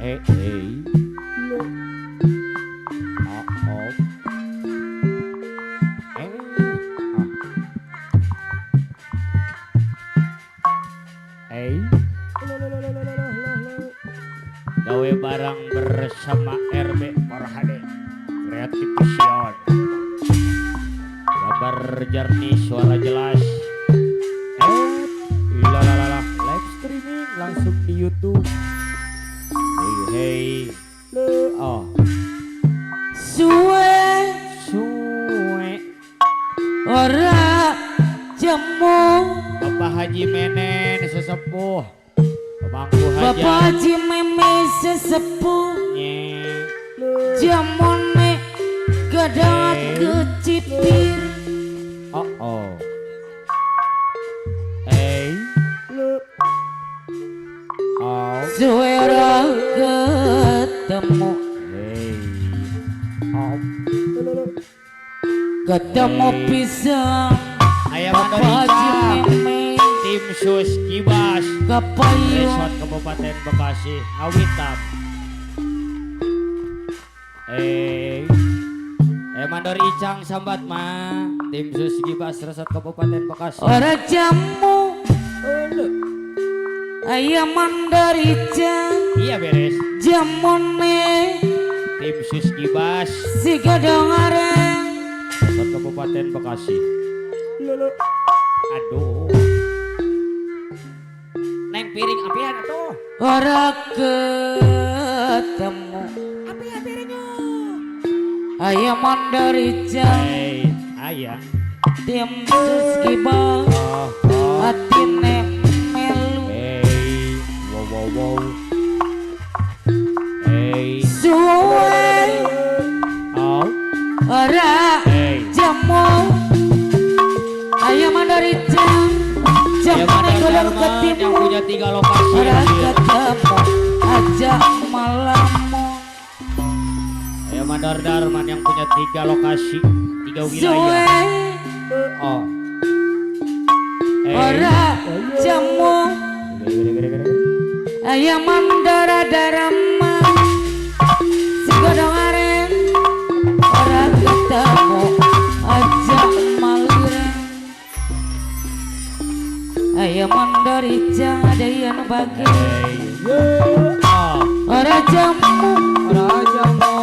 Eh eh. Lo. Oh, oh. Eh. Ah. Eh. Lo lo lo lo lo lo lo. Gawe barang bersama RB Forhade Creative Vision. Gambar jernih, suara jelas. Lalalala, live streaming langsung di YouTube. Hey hey. Le oh. Suwe suwe ora jemu. Bapak Haji Menen sesepuh. Pemangku hajat. Bapak Haji Meme sesepuh. Jamone gadat kecipir. Oh oh. Oh. Suwe ora ketemu. Oh. Ketemu pisang. Ayam Bapak Haji Meme. Tim Sus Kibas Kapayung Resort Kabupaten Bekasi Ngawitan. Mandor Icang sambat ma. Tim Sus Kibas Resort Kabupaten Bekasi. Ora jamu. Ayam Mandor Icang. Iya beres. Jamone Tim Sus Kibas si godong areng Resort Kabupaten Bekasi. Lolo. Aduh. Neng piring apian atuh. Ora ketemu. Apian piringnya. Ayam Mandor Icang. Hey, ayam. Tim Sus Kibas atine melu. Hey, wow wow wow. Hey. Suwe. Oh. Ora jamu. Ayam Mandor Icang. Jamone golong ketimu. Yang punya 3 lokasi. Ora ketemu aja malamu. Ayam Mandor Darman yang punya 3 lokasi, 3 wilayah. Suwe. Oh. Ora jamu. Ayam Mandor Darman si godong aren. Ora ketemu aja maliren. Ayam Mandor Icang ada yang bagi. Ora jamu. Ora jamu.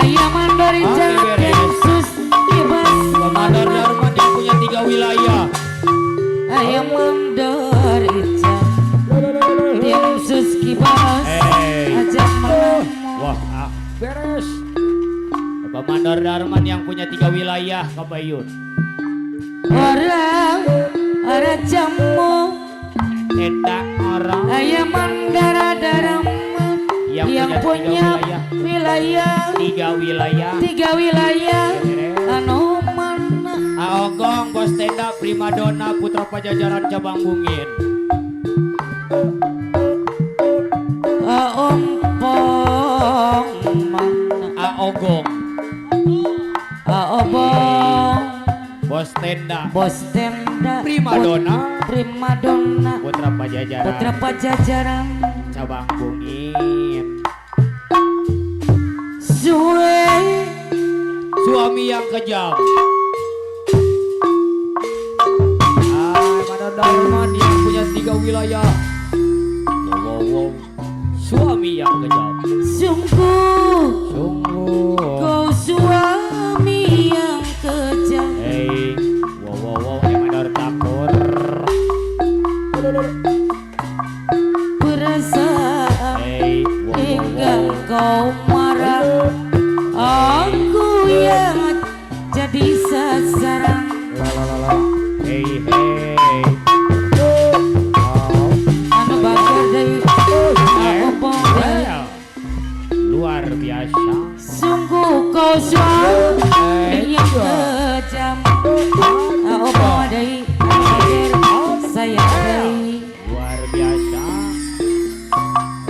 Ayam Mandor Icang Oke, beres. Sus Kibas. Mandor Wah, beres. Bapak Mandor Darman yang punya 3 wilayah Kabayun. Orang orang jamu eta orang ayam mandara Darman yang punya wilayah 3 wilayah 3 wilayah anu mana Aogong bos tenda primadona putra Pajajaran cabang Bungin. Aompong mana Aogong Aobong bos tenda primadona primadona putra Pajajaran putra Pajajaran cabang Bungin. Suwe suami yang kejam. Mandor Darman yang punya 3 wilayah. Wow, wow, wow. Suami yang kejam. Sungguh sungguh kau suami yang kejam. Hey, wow wow wow, Mandor Takur. Perasaan hey, wow, hingga wow, wow. Kau marah, aku yang jadi sasaran. Hey hey. Anu bakar dari luar biasa. Sungguh kau suami yang kejam. Apa dari saya dari luar biasa.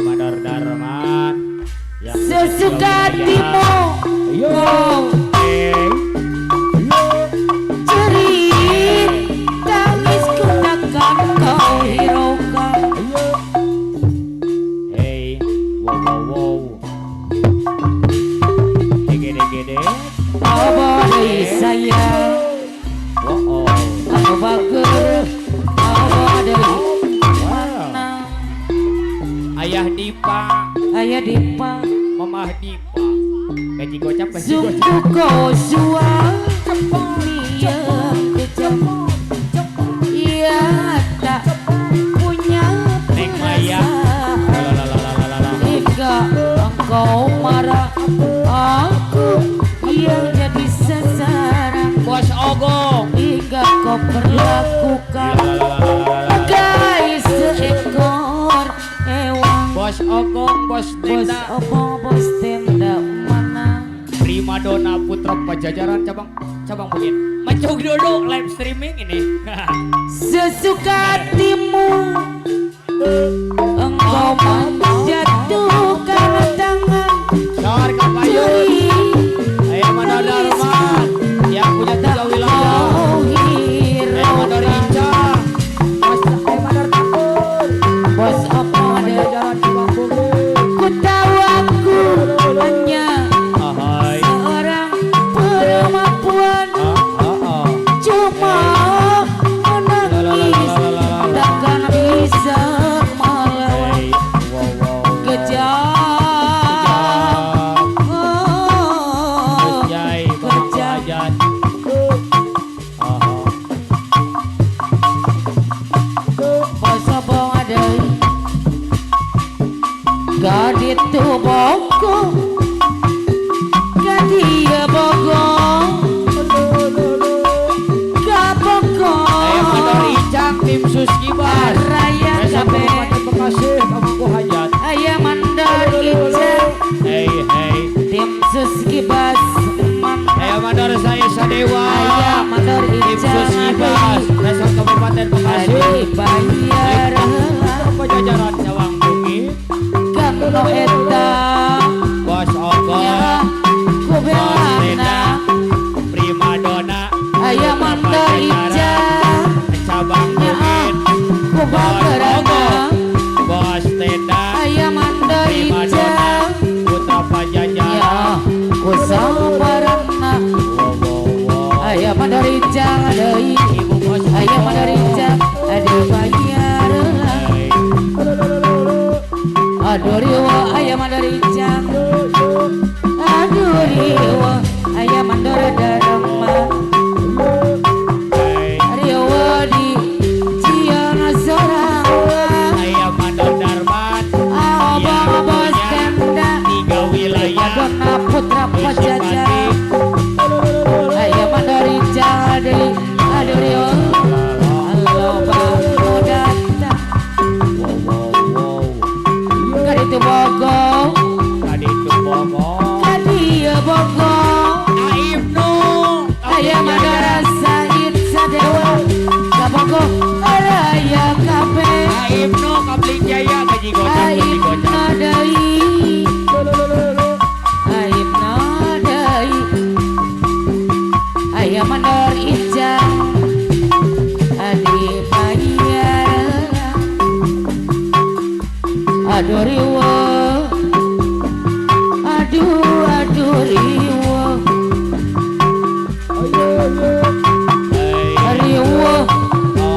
Mandor Darman yang sesuka hatimu kau jerit tangisku takkan kau hiraukan. Hey, wow wow wow. Gede-gede. Apa dari saya? Wow. Aku bager. Apa dari mana? Ayah Dipa. Ayah Dipa. Mamah Dipa. Gaji gocap, gaji gocap. Sungguh kau suami yang kejam. Ia tak punya perasaan. Hingga engkau marah, aku yang jadi sasaran. Bos Ogong. Hingga kau perlakukan guys seekor hewan. Bos Ogong, bos tenda. Bos Ogong, bos tenda mana? Primadona putra Pajajaran cabang Bungin. Macuk dulu live streaming ini. Sesuka hatimu engkau menjatuhkan tangan. Sor Kabayun. Ayah Mandor Darman yang punya 3 wilayah. Ayah Mandor Ica. Bos Ayah Mandor Takur. Bos apa Pajajaran cabang Bungin. Ku tahu aku hanya seorang perempuan. Cuma menangis takkan bisa melawan kejam. Kejam. Bos apa ada gadit tu bogo, gadia bogo, gaboko. Ayah Mandor Icang tim Sus Kibas. Raya Desa kabeh. Kabupaten Bekasi Kampung Hajat. Ayah Mandor Icang Hey hey. tim Sus Kibas. Ayah Mandor saya Sadewa. Ayah Mandor tim Icang Sus Kibas. Desa Kabupaten Bekasi. Adi bayar Pajajaran Cawang Bungin. Kano eta Bos Ogong. ku belana. Primadona Ayah Mandor Icang cabang Bungin. ku bagerana. Bos tenda Ayah Mandor primadona Icang putra Pajajaran. ya ku sabarana. Wow wow wow. Ayah Mandor Icang deui. Ibu bos Ayah Mandor Icang adi bayar. Hey. Aduh riwa ayah Mandor Icang. Aduh riwa ayah Mandor Darma. Hey. Riwa di Cian sorangan. Ayah Mandor Darman Abang bos tenda 3 wilayah. Aduh riweuh, aduh aduh riweuh, riweuh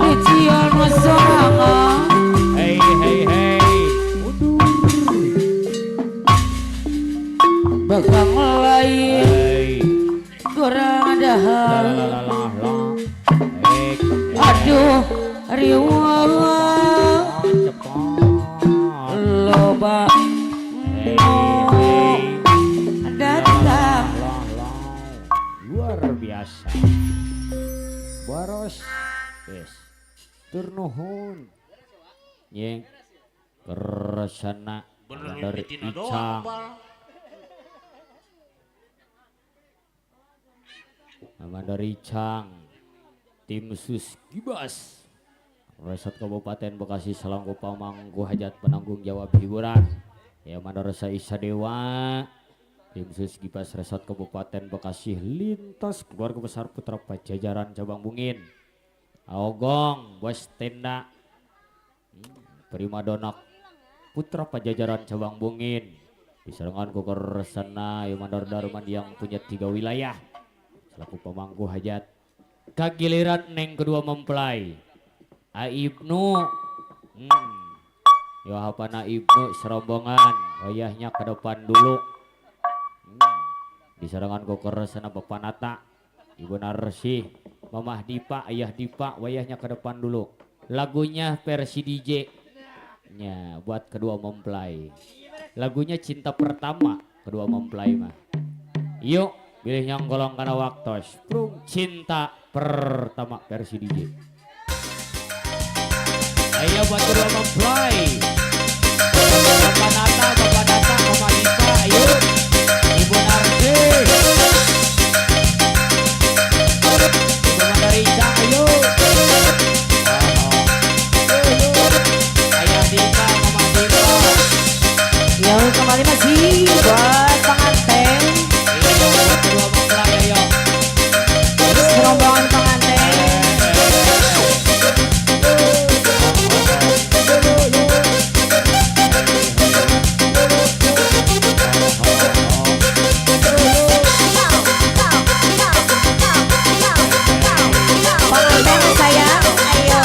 dicion sorangan. Hey hey hey. Bakang lain Hey. kurang dahar. La la la la la. Hey. Aduh riweuh Cepat. loba Hey, nu hey. datang. La, la. Luar biasa. Boros. Yes. Tur nuhun. Ye. Keresana Bener dari mimitina doang, Icang. Bal. Nama dari Icang. Tim Sus Gibas. Resort Kabupaten Bekasi Selangku Pamangku Hajat penanggung jawab hiburan. Ya Mandarasa Isa Dewa. Tim Sus Gibas Resort Kabupaten Bekasi lintas keluarga besar Putra Pajajaran Cabang Bungin. Aogong bos tenda. Primadona Putra Pajajaran Cabang Bungin. Diserengan ku Kersana Yomandor Darman yang punya 3 wilayah. Selaku pemangku hajat. Kagiliran neng kedua mempelai. A Ibnu. Yo hapana Ibnu serombongan. Wayahnya ke depan dulu. Diserangan ku Kersana Bapak Nata. Ibu Narsi, Mamah Dipa, Ayah Dipa, wayahnya ke depan dulu. Lagunya versi DJ. Nya buat kedua mempelai. Lagunya Cinta Pertama kedua mempelai mah. Yuk, pilih yang golong kana waktos. Prung Cinta Pertama versi DJ. Ayo buat kedua mempelai. Bapak Nata, Bapak Nata, Mama Dipa, ayo. Ibu Narsi. Ibu Mandarita, ayo. Ayah Dipa, Mama Dipa. Yang kembali masih buat pengantin, Iya, buat kedua mempelai, ayo. rombongan pengantin. Pengantin sayang, ayo.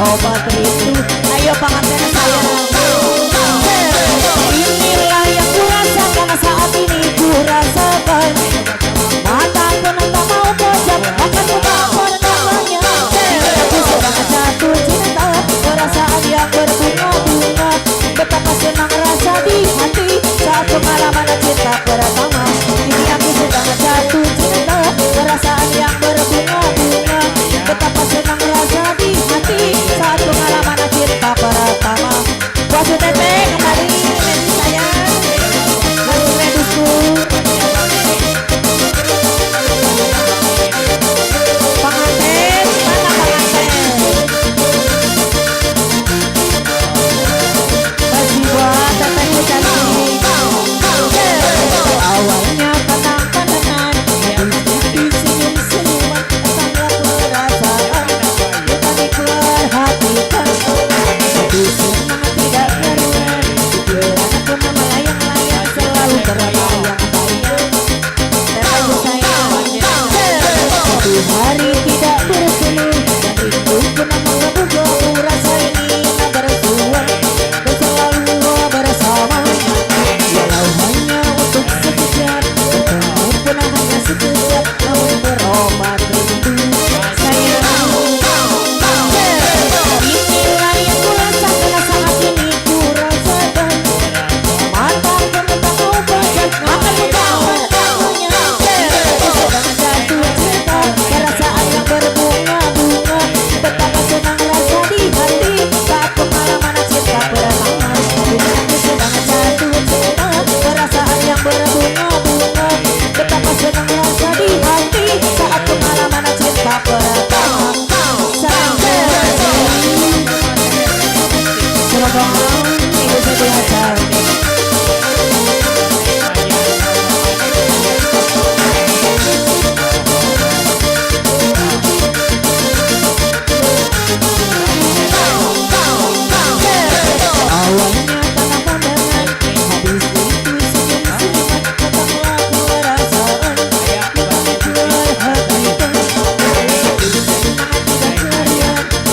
berobat rindu. Ayo pengantin sayang. Inilah yang kurasakan saat ini, kurasakan. Mata pun tak mau pejam, bahkan ku tak pernahnya. Aku sedang jatuh cinta, perasaan yang berbunga-bunga. Betapa senang rasa di hati saat pengalaman cinta pertama. Ini aku sedang jatuh cinta, perasaan yang berbunga-bunga. Betapa senang rasa di hati saat pengalaman cinta pertama. Bos Tete kembali, Medi sayang, masih medusku. Pengantin, mana pengantin? Masih buat tetehku cantik. Awalnya tenang-tenangan, habis itu senyum-senyuman, datanglah perasaan, bukan diperhatikan. Tapi senang tidak keruan, pikiran pun melayang-layang, selalu terbayang-bayang. Tetehku sayang, satu hari tidak bertemu, dan rindu pun menggebu-gebu, rasa ingin bersua dan selalu bersama. Walau hanya untuk sekejap, bertemu pun hanya sekejap, namun berobat rindu sayang. Inilah yang kurasakan saat ini, kurasakan. Mata pun tak mau pejam, mata pun tak pernahnya. Aku sedang jatuh cinta, perasaan yang berbunga-bunga. Betapa senang rasa di hati saat pengalaman cinta pertama. Ini aku sedang jatuh cinta, perasaan yang berbunga-bunga. Betapa senang rasa di hati saat pengalaman cinta pertama. Serobong, Ibu Siti Hajar. Awalnya tanah pandangan, habis itu senyum-senyuman, datanglah perasaan, bukan diperhatikan. Semangat tidak ceria,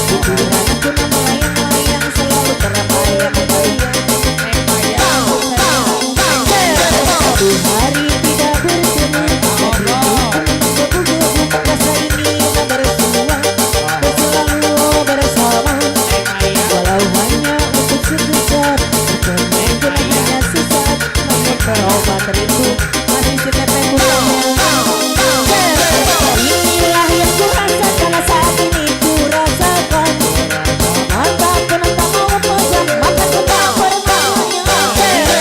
pikiran pun melayang-layang, selalu terbayang-bayang. Satu hari tidak bertemu, dan rindu pun menggebu-gebu, rasa ingin bersua dan selalu bersama. Walau hanya untuk sekejap, bertemu pun hanya sesaat, namun berobat rindu masih si tetehku sayang. Inilah yang kurasakan saat ini, kurasakan. Mata pun tak mau pejam, mata pun tak pernahnya.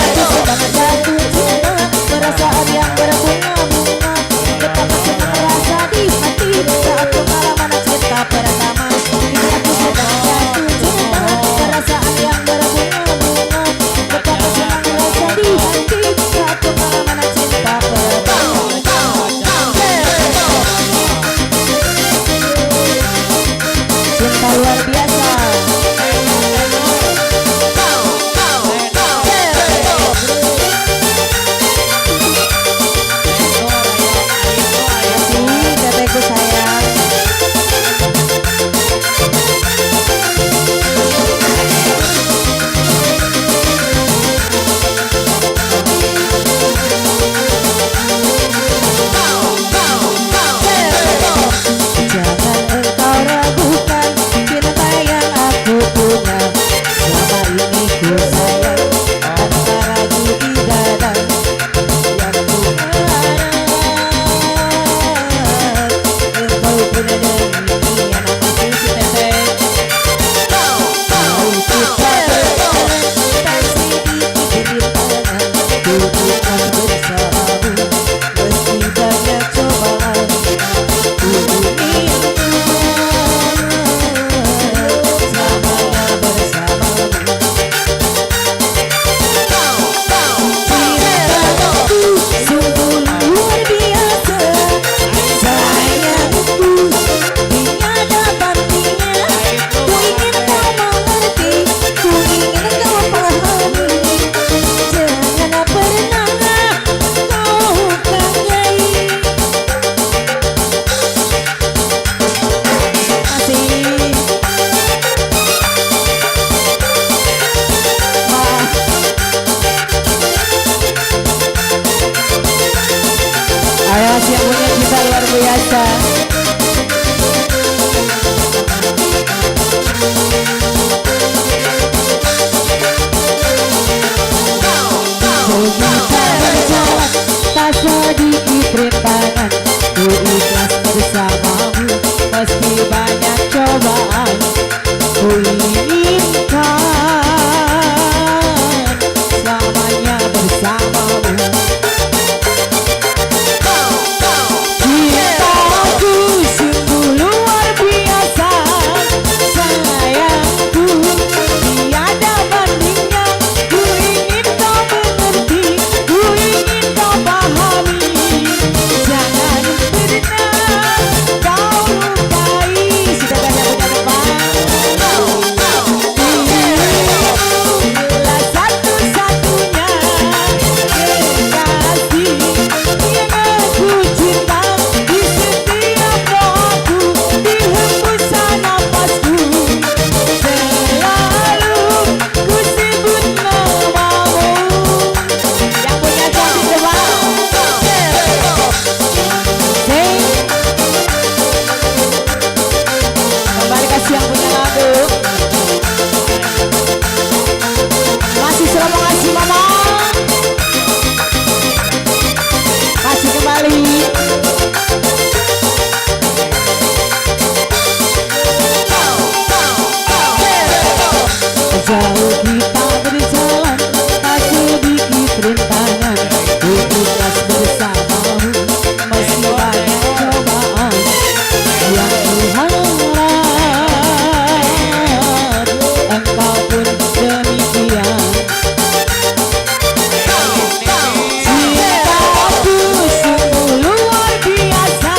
Aku sedang jatuh cinta, perasaan yang berbunga-bunga. Betapa senang rasa di hati saat pengalaman cinta pertama. Ini aku sedang jatuh cinta, perasaan yang berbunga-bunga. Betapa senang rasa di hati saat pengalaman cinta pertama. Cinta luar biasa. Masih tetehku sayang. Jangan engkau ragukan cinta banyak cobaan. Ku inginkan selamanya bersamamu. Cintaku sungguh luar biasa, sayangku tiada bandingnya. Ku ingin kau mengerti, ku ingin kau pahami. Jangan pernah kau lupai. Sudah banyak punya depan. Dirimulah satu-satunya kekasih yang aku cinta. Di setiap doaku, di hembusan nafasku, selalu ku sebut namamu. Yang punya cantik depan. Sing. Kembali kasih yang punya lagu. Masih selalu ngasih mama. Kasih kembali. Jauh kita berjalan, tak sedikit rintangan. Ku ikhlas bersamamu, meski banyak cobaan. Yang ku harap engkau pun demikian. Cintaku sungguh luar biasa,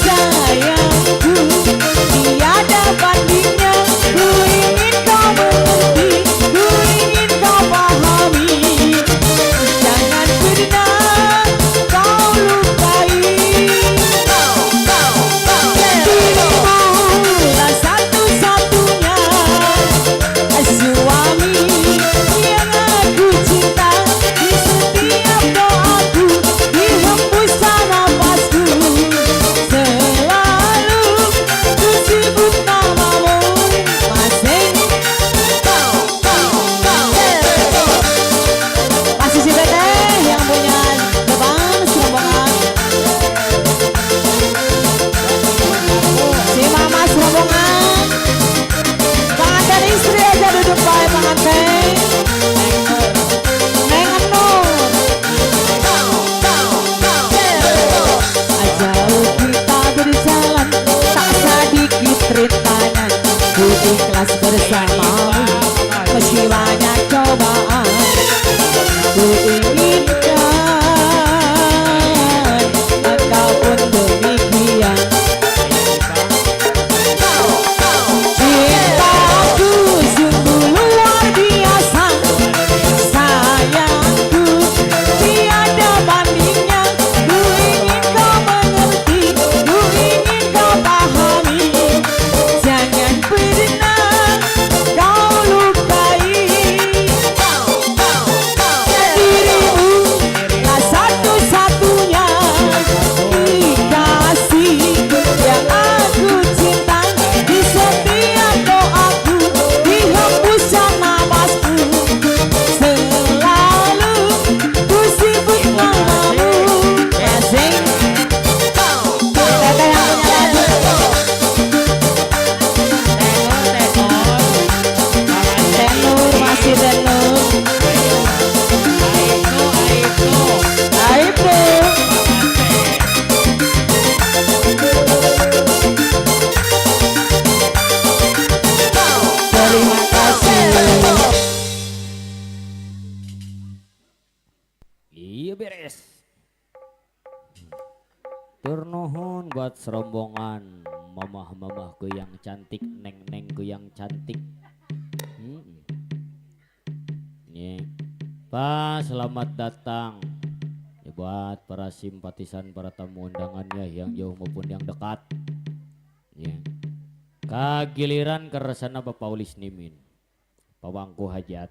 sayangku tiada bandingnya. Ku ingin kau mengerti, ku ingin kau pahami. Jangan pernah kau lupai. Dirimulah satu-satunya suami yang aku cinta. Di setiap doaku, di hembusan nafasku, selalu ku sebut namamu. Masing. Masih si Teteh yang punya depan serombongan. Si Mama serombongan. Pengantin istri aja duduk bae pengantin. Neng Nur. Jauh kita berjalan, tak sedikit rintangan. Ku ikhlas bersamamu, meski banyak cobaan. Ku inginkan engkau pun demikian. Cintaku sungguh luar biasa, sayangku tiada bandingnya. Ku ingin kau mengerti, ku ingin kau pahami. Jangan pernah kau lukai. Dirimu lah satu-satunya kekasih yang aku cinta. Di setiap doaku, di hembusan nafasku, selalu ku sebut namamu. Asing. Teteh yang punya lagu. Tenur masih tenur. Aibnu. Terima kasih. Iya beres. Turnuhun buat serombongan mamah-mamahku yang cantik, neng-nengku yang cantik. Nih. Pak, selamat datang ya buat para simpatisan, para tamu undangannya yang jauh maupun yang dekat. Ya. Kagiliran keresana Bapak Ulis Nimin, pawangku hajat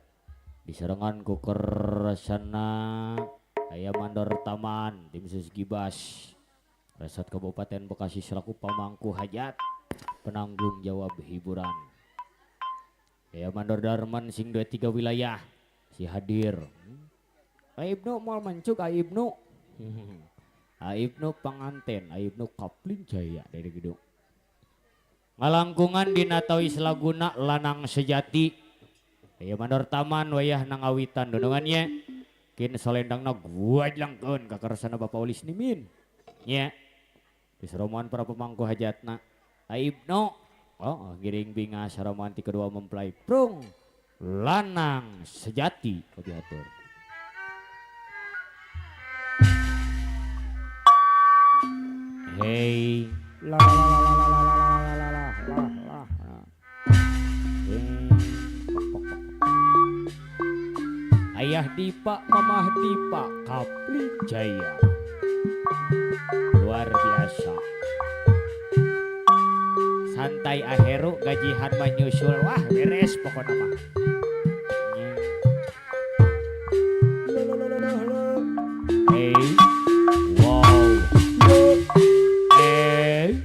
diserengan ku keresana aya mandor taman tim sus gibas Resort Kabupaten Bekasi selaku pamangku hajat penanggung jawab hiburan. Ya mandor Darman sing 23 wilayah si hadir. Aibnu mal mencuk Aibnu. Aibnu panganten, Aibnu Kaplin Jaya dari gedung. Ngalangkungan dina tawis laguna lanang sejati. Aya mandor taman wayah nangawitan dondongannya. Kin solendangna guajlangkeun ka kersana Bapak Ulis Nimin. Nya. Diseroman para pemangku hajatna. Aibno. Oh, giring binga saroman ti kedua mempelai prung. Lanang sejati kabiatur. Hey, la la la la la la la la la la la la. Ayah Dipa, Mamah Dipa, Kapli Jaya. Luar biasa. Santai aheru gajihan menyusul, wah beres pokoknya mah. Hey, wow, hey,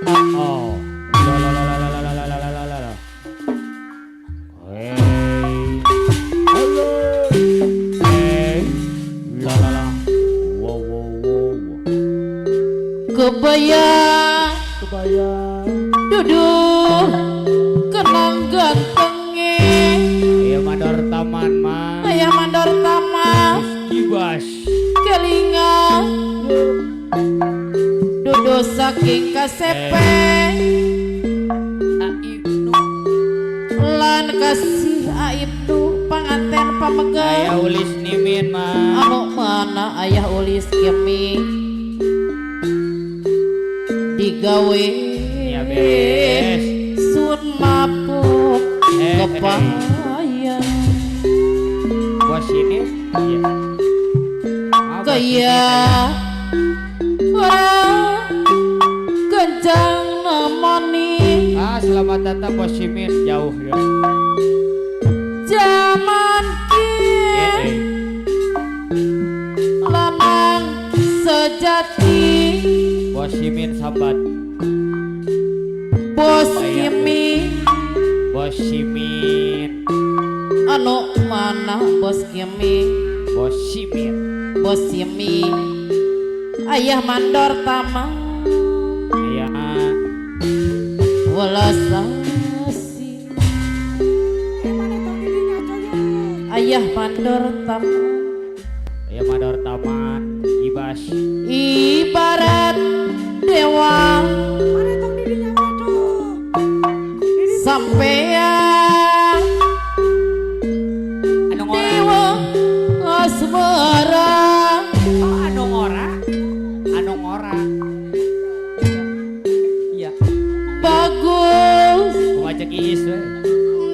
oh, la la la la la la la la la la la. Hey, halo, hey, la la la, wow wow wow. Kebaya. Duduk kenang gantenge. Ayah mandor taman mah. Ayah mandor taman. Kibas. Kelinga. Duduk saking kasepe. Aibnu. Lan kasih Aibnu panganten pamegah. Ayah ulis nimin mah. Anu mana ayah ulis kimi. Digawe ya beres sun mapuk kepaya bos ini iya kaya ora kencang nemoni. Ah, selamat datang bos Simin jauh ya jaman ki lanang sejati. Bos Simin sahabat. Bos Kimi. Bos Simin. Anu mana Bos Kimi? Bos Simin. Bos Simi. Ayah mandor taman. Ayah. Welasasi. Ayah mandor taman. Ayah mandor taman. Ibas. Ibarat dewa sampean dewa asmara. Oh, anu ngora, anu ngora. Iya. Bagus. Kumaha cek iis we.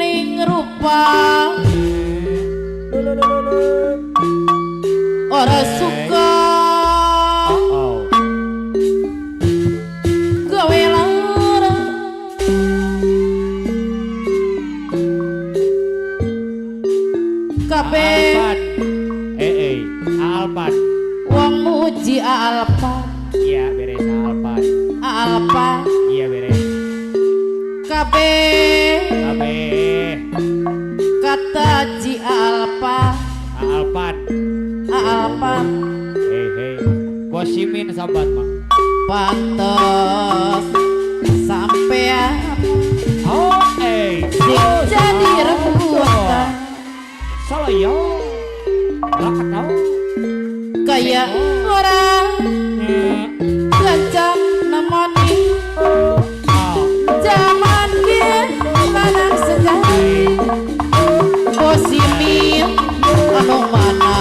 Ning rupa. Ora suka. Oh. Gawe lara. Kabeh Alpan. Wong muji Alpan. Iya beres Alpan. Alpan. Iya beres. Kabeh. Kabeh. Kata ji Alpan. Alpan. Alpan. Hei hei. Bos Simin sahabat mah. Pantes sampean. Oh eh. Sing jadi rebutan. Salah yo. Lah kaya orang kencang nemoni. Jaman ki lanang sejati. Bos Simin anu mana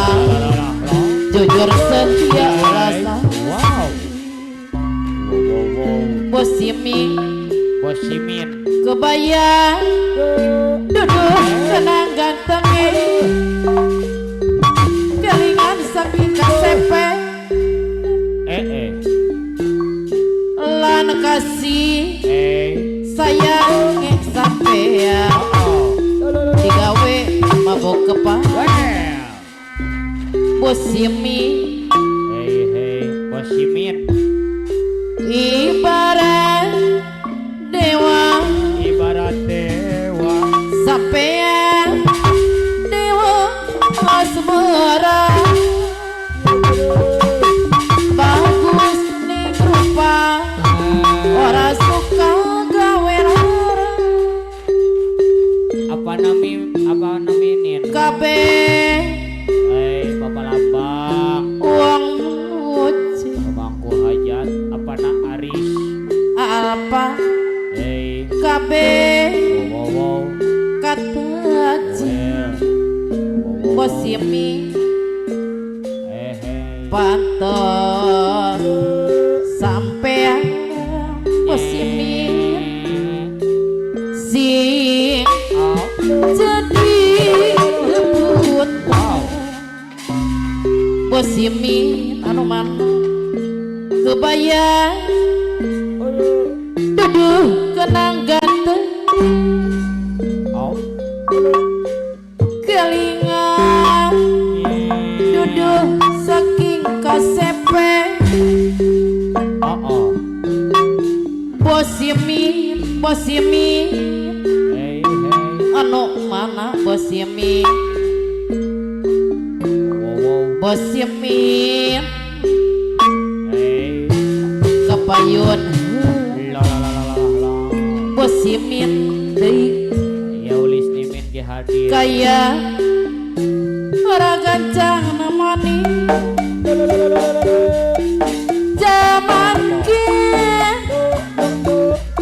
jujur setia rasa. Wow. Bos Simin. Bos Simin. Kebaya duduk senang gantenge. Kelingan saking kasepe. Lan kasih sayang sampean. Digawe mabok kepala. Bos Simin. Hei hei Bos Simin. Ibarat dewa. Ibarat dewa. Sampean dewa asmara. Bagus ning rupa. Ora suka Hey. Kabeh Wow wow. Kataji Well. Bos Yemi Hey hey. Pantes sampean Bos Yemi sing jadi rebut. Wow. Bos Yemi anu mana kebayang duduh kenang ganteng Oh. kelingan duduh saking kasepe. Oh oh. Bos Yemi, Bos Yemi Hey hey. anu mana Bos Yemi, Wow wow. Bos Yemi Hey. kepayun La la la la la la. Bos Yemin deui Ya ulis nimin ge hadir. kaya ora gancang namani jaman kieu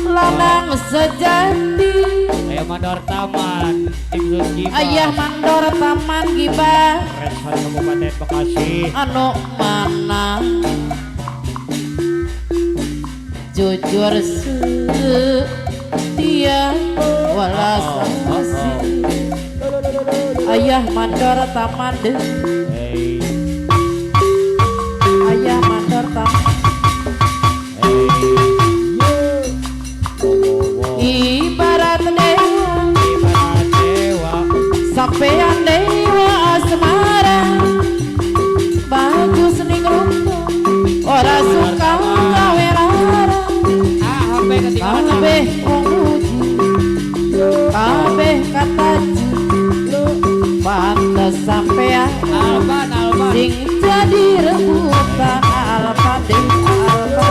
lanang sejati. Ayo mandor taman tim sus gibah. Ayah mandor taman gibah Resor Kabupaten Bekasi. Anu mana jujur setia welas asih. Ayah mandor taman deh. Hey. Ayah mandor taman. Hey. Wow wow wow. Ibarat dewa, Ibarat dewa. Sampean dewa asmara bagus ning rupa ora suka gawe lara. Ah, HP ketinggalan. Kabeh wong muji kabeh kataji pantes sampean Alban Alban. sing jadi rebutan. Alfa deh Alfa.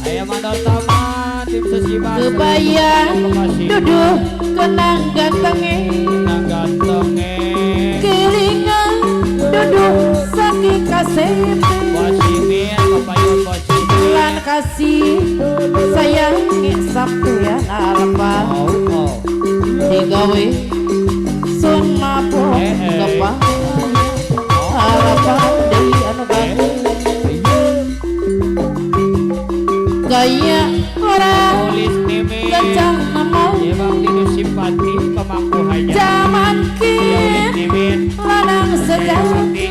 Ayo mandor taman tim sus gibah. Kebayang Bekasi. duduh kenang gantenge Kenang gantenge. kelingan duduh saking kasepe. Bos Yimin, kepayun Bos Yimin. Lan kasih sayangi sampean Alfa Oh oh. digawe sun mabok Eh, eh. kepayun Alfa deui anu bagus gaya ora Ulis nimin. gancang nemu Emang tinu simpati pemangku hajat. jaman Ya ulis kieu nimin. lanang sejati Simpati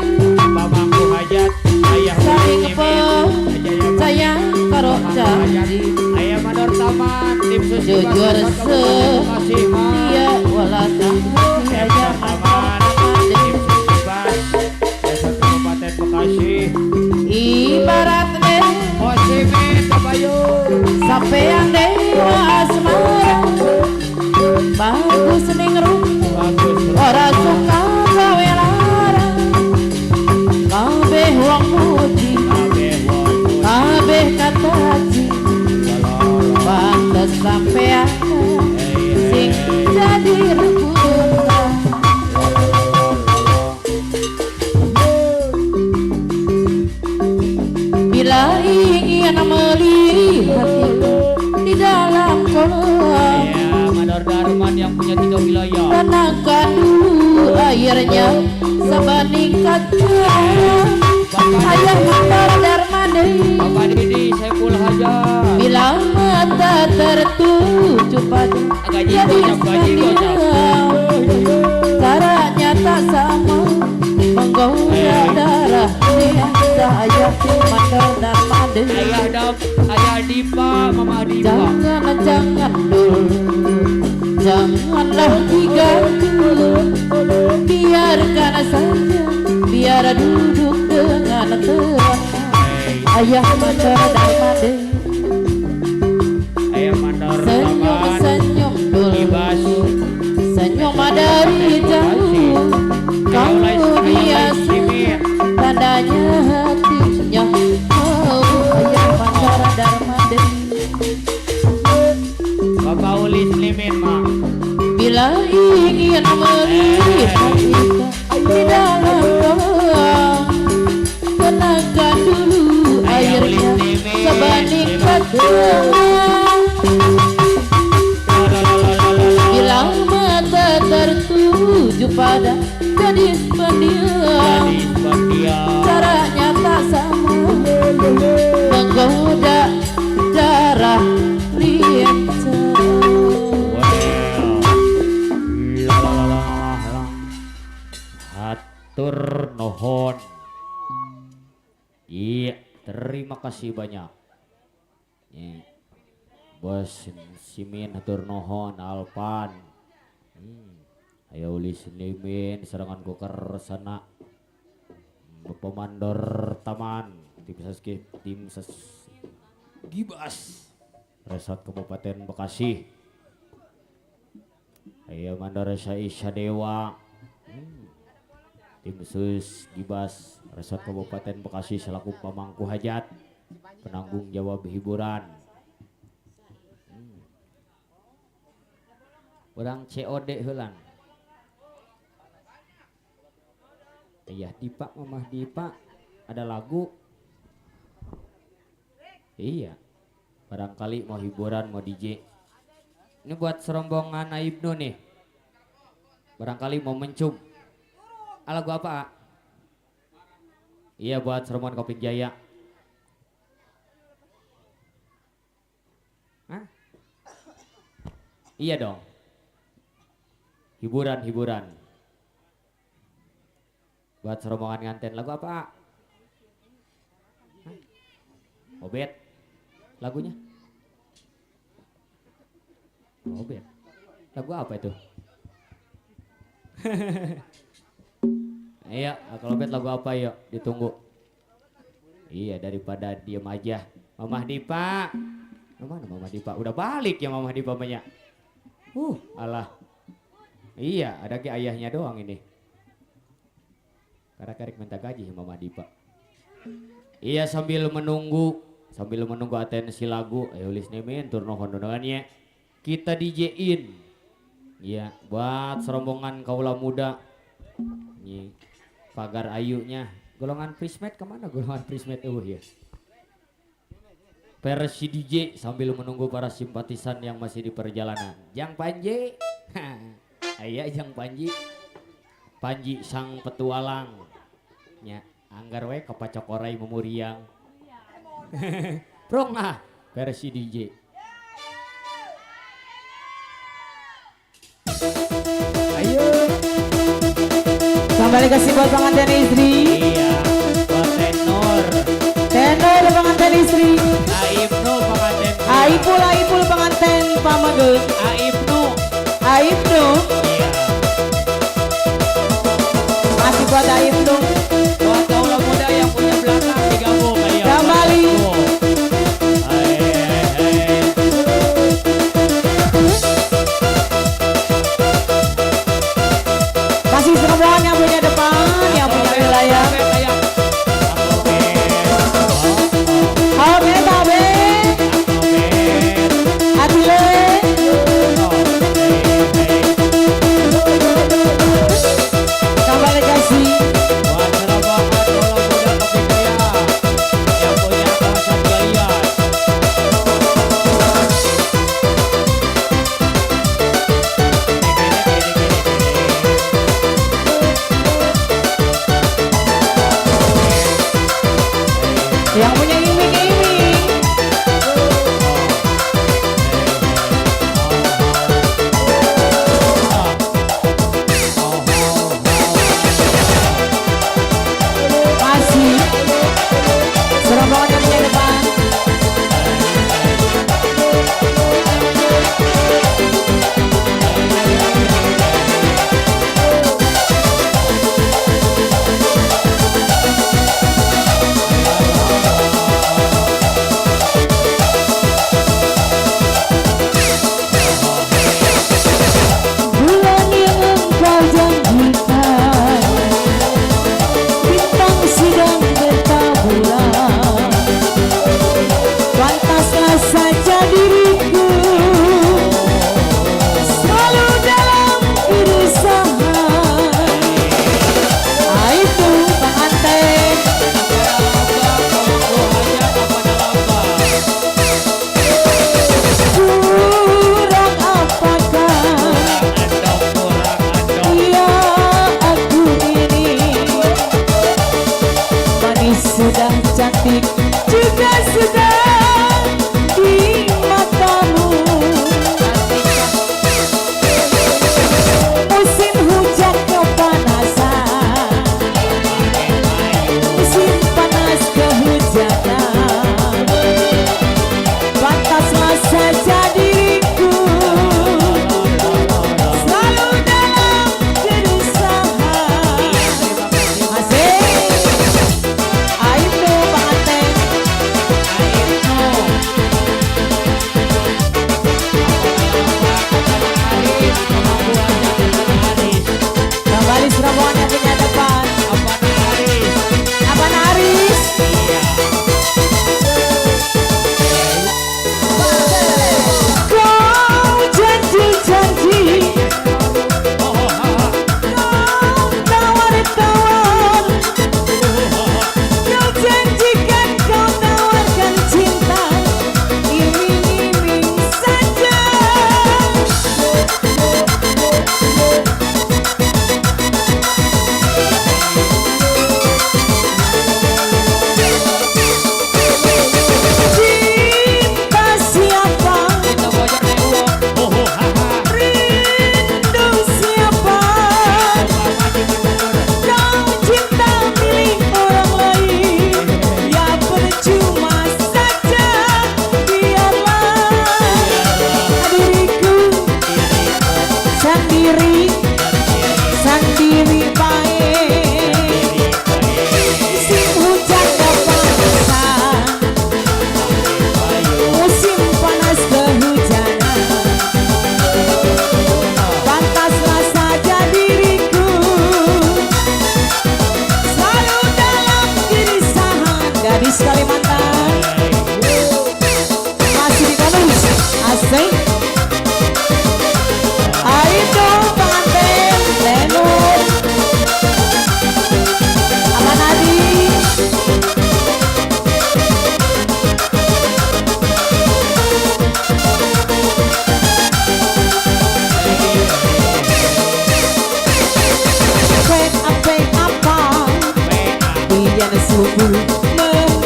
pemangku hajat. Ayah ulis saling nimin. percaya karo janji. Ayah mandor taman tim sus gibah Jujur Resor Kabupaten Bekasi. setia welas asih. Ayah mandor Taman taman tim sus gibah Resor Kabupaten Bekasi. ibarat dewa Bos Yimin kepayun. sampean dewa asmara bagus ning rupa Bagus. ora suka gawe lara kabeh wong muji Kabeh wong muji. kabeh kataji pantes sampean sing jadi rebutan. Bila ingin melihat di dalam kolam Ya, Mandor Darman yang punya tiga wilayah. tenangkan dulu airnya sebanding kaca. Ayah mandor Darman deui. Bapak Didi Saiful Hajar. Bila mata tertuju pada Gaji jadi gocap, gaji gocap. Caranya tak sama menggoda darah biasa. Ayah mandor Darman deui. Ayah Dam, Ayah Dipa, Mama Dipa. Jangan jangan dulu, janganlah diganggu, biarkan saja, biar duduk dengan tenang. Hey, Ayah mandor Darman deui. Ayah Mandor Senyum Taman. senyum dulu, Ibas. senyum dari jauh. Kau biasa tandanya hatinya mau. Ayah mandor Darman deui. Bapak Ulis Limin, Mak. Bila ingin melihat ikan di dalam kolam, tenangkan dulu airnya sebanding kaca. Kepada gadis pendiam, caranya tak sama menggoda darah lincah. Hatur nuhun. Iya, terima kasih banyak. Iya. Bos Simin hatur nuhun Alpan. Ayo uli senimin serangan ku kersana. Bapak Mandor Taman tim ses Gibas Resort Kabupaten Bekasi. Ayo Mandor Isya Dewa. Tim Sus Gibas Resort Kabupaten Bekasi selaku pemangku hajat penanggung jawab hiburan. Orang COD heulan. Ayah Dipa, Mamah Dipa ada lagu. Iya. Barangkali mau hiburan, mau DJ. Ini buat serombongan Aibnu nih. Barangkali mau mencum. Lagu apa? Iya buat serombongan Koping Jaya. Hah? Iya dong. Hiburan-hiburan. Buat serombongan nganten lagu apa? Hah? Obet lagunya? Obet. Lagu apa itu? Iya, kalau Obet lagu apa yuk? Ditunggu. Iya, daripada diem aja. Mamah Dipa. Mana Mamah Dipa? Udah balik ya Mamah Dipa banyak. Alah. Iya, ada ke ayahnya doang ini. Karena karek minta gaji Mamah Dipa. Iya, sambil menunggu atensi lagu, ayo ulis nemin turno hondoannya. Kita DJ-in. Iya, buat serombongan kaula muda. Nih, pagar ayunya. Golongan Prismet kemana golongan Prismet? Oh ya. Versi DJ sambil menunggu para simpatisan yang masih di perjalanan. Jang Panji. Ayah Jang Panji. Panji sang petualang. Nya, anggar we kapacokorai memuriang. Prong ah, versi DJ. Ayo. Kembali kasih buat pengantin istri. Iya, buat tenor. Tenor pengantin istri. Aibnu pengantin. Aipul Aipul pengantin pamegel. Aibnu. Aibnu. Iya. Masih buat Aibnu. Buat kaula muda yang punya belakang digabung ayo. Kembali. Kasih semuanya yang punya depan, yang punya wilayah. Abe, abe, Adile. Kembali kasih. Tubuh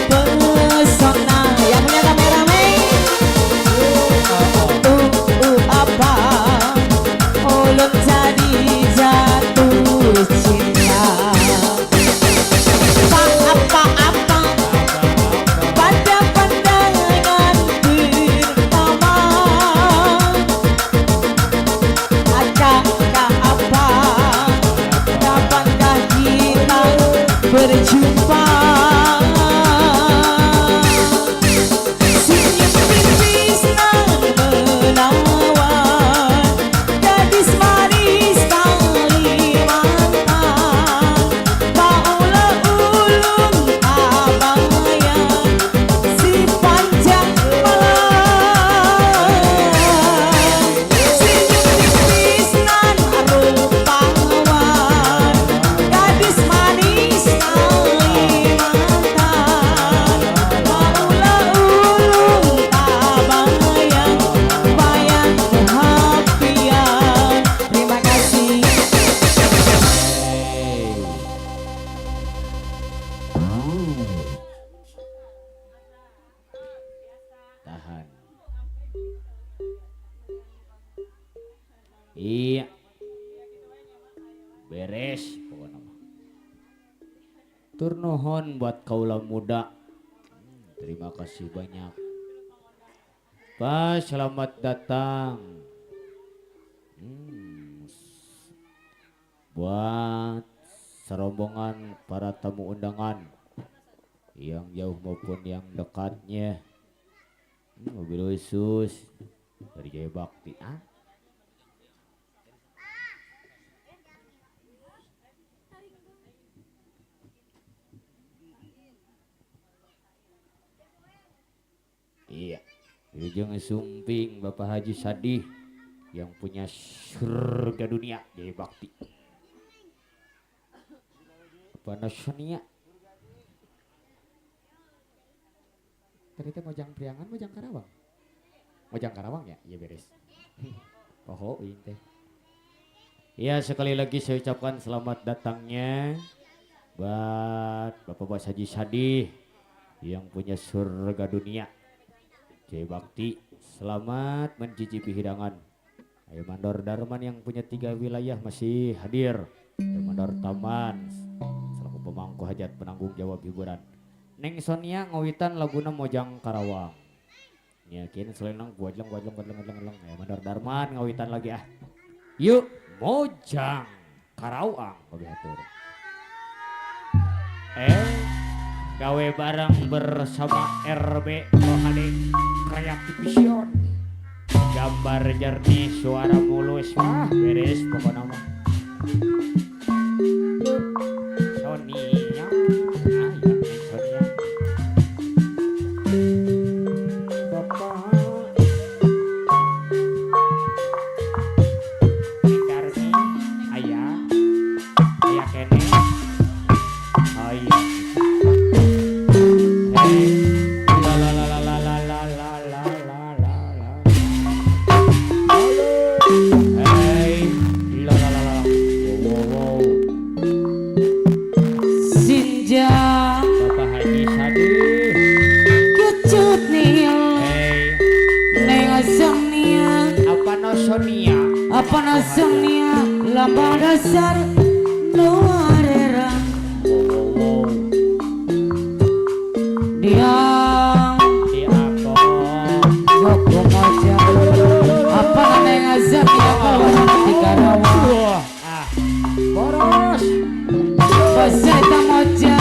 mempesona. Yang punya rame-rame. Apa ulun jadi jatuh cinta. Apa-apa pada pandangan pertama. Adakah apa, kapankah kita berjumpa? Senyum tipis nan menawan, gadis manis Kalimantan. Paula ulun abayang si panjang malam. Senyum tipis nan rupawan, gadis manis Kalimantan. Paula ulun tabayang bayang hapian. Terima kasih. Tahan. Iya. Beres pokoknya mah. Tur nuhun buat kaula muda. Terima kasih banyak. Pak, selamat datang. Buat serombongan para tamu undangan yang jauh maupun yang dekatnya. Mobil khusus dari Jaya Bakti. Ah. Iya, Wilujeng Sumping Bapak Haji Sadih yang punya surga dunia Jaya Bakti. Apa nasionia? Tadi teh Mojang Priangan, Mojang Karawang. Mojang Karawang ya? Iya beres. Poho ini teh. Ya, sekali lagi saya ucapkan selamat datangnya buat Bapak Bos Haji Sadih yang punya surga dunia Jaya Bakti. Selamat mencicipi hidangan. Ayo Mandor Darman yang punya 3 wilayah masih hadir. Ayo Mandor Taman selaku pemangku hajat penanggung jawab hiburan. Neng Sonia ngawitan laguna Mojang Karawang. Ya kini selenang guajleng guajleng guajleng guajleng guajleng. Ayo Mandor Darman ngawitan lagi ah. Yuk Mojang Karawang kabeh atur. Gawe bareng bersama RB Rohani Creative Vision. Gambar jernih, suara mulus, wah beres pokoknya mah. Sonia, ah ya Neng Sonia. Bapak Neng Darmi, ayah, ayah kene, ayah. La la la la la la la la la la la la. Hey, la la la la. Wow wow wow. Sinja Bapak Haji Sadih. kecut nia Hey, Neng Sonia apa no Sonia? apa nasonia lambang dasar luarera Wow wow wow. Diang Di aku. Goko moja apa neng Sonia keluar di Karawang. Wah, ah, boros. Baseta moja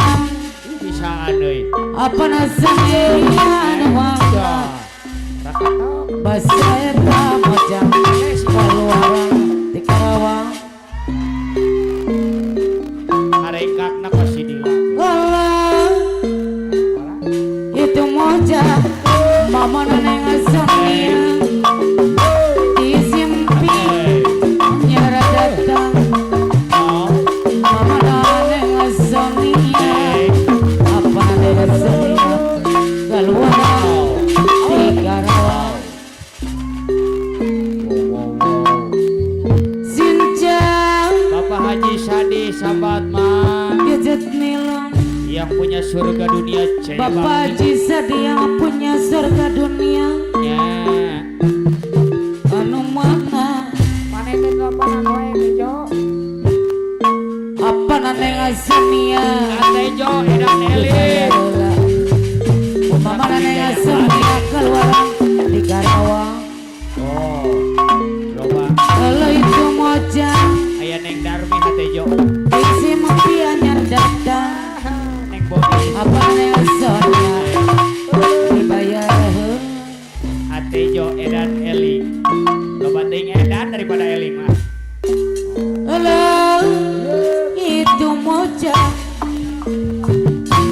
Bisaan euy. apa nasonia nuang Ya. Rakatok. Baseta moja keluar di Karawang. Harekatna kosidila. Walah itu moja mama neng Sonia disimpi Hey. nyara datang. Oh. Mama neng Sonia Hey. apa neng Sonia keluar di Karawang. Yang punya surga dunia Jaya Bapak Bakti. Haji Sadi yang punya surga dunia. Ya. Anu mana? Mana itu teleponan wae Tejo? Apa neng Sonia? Tejo Edan Eling. Mama neng Sonia keluaran di Karawang. Oh. Loba. Kalau itu mojang Aya Neng Darmi Hatejo. isi mimpi anyar datang. Neng Bobby. Apa neng Sonia dibayar heula. Hatejo Edan Eling. Loba teuing Edan daripada Eling mah. Halo, itu mojang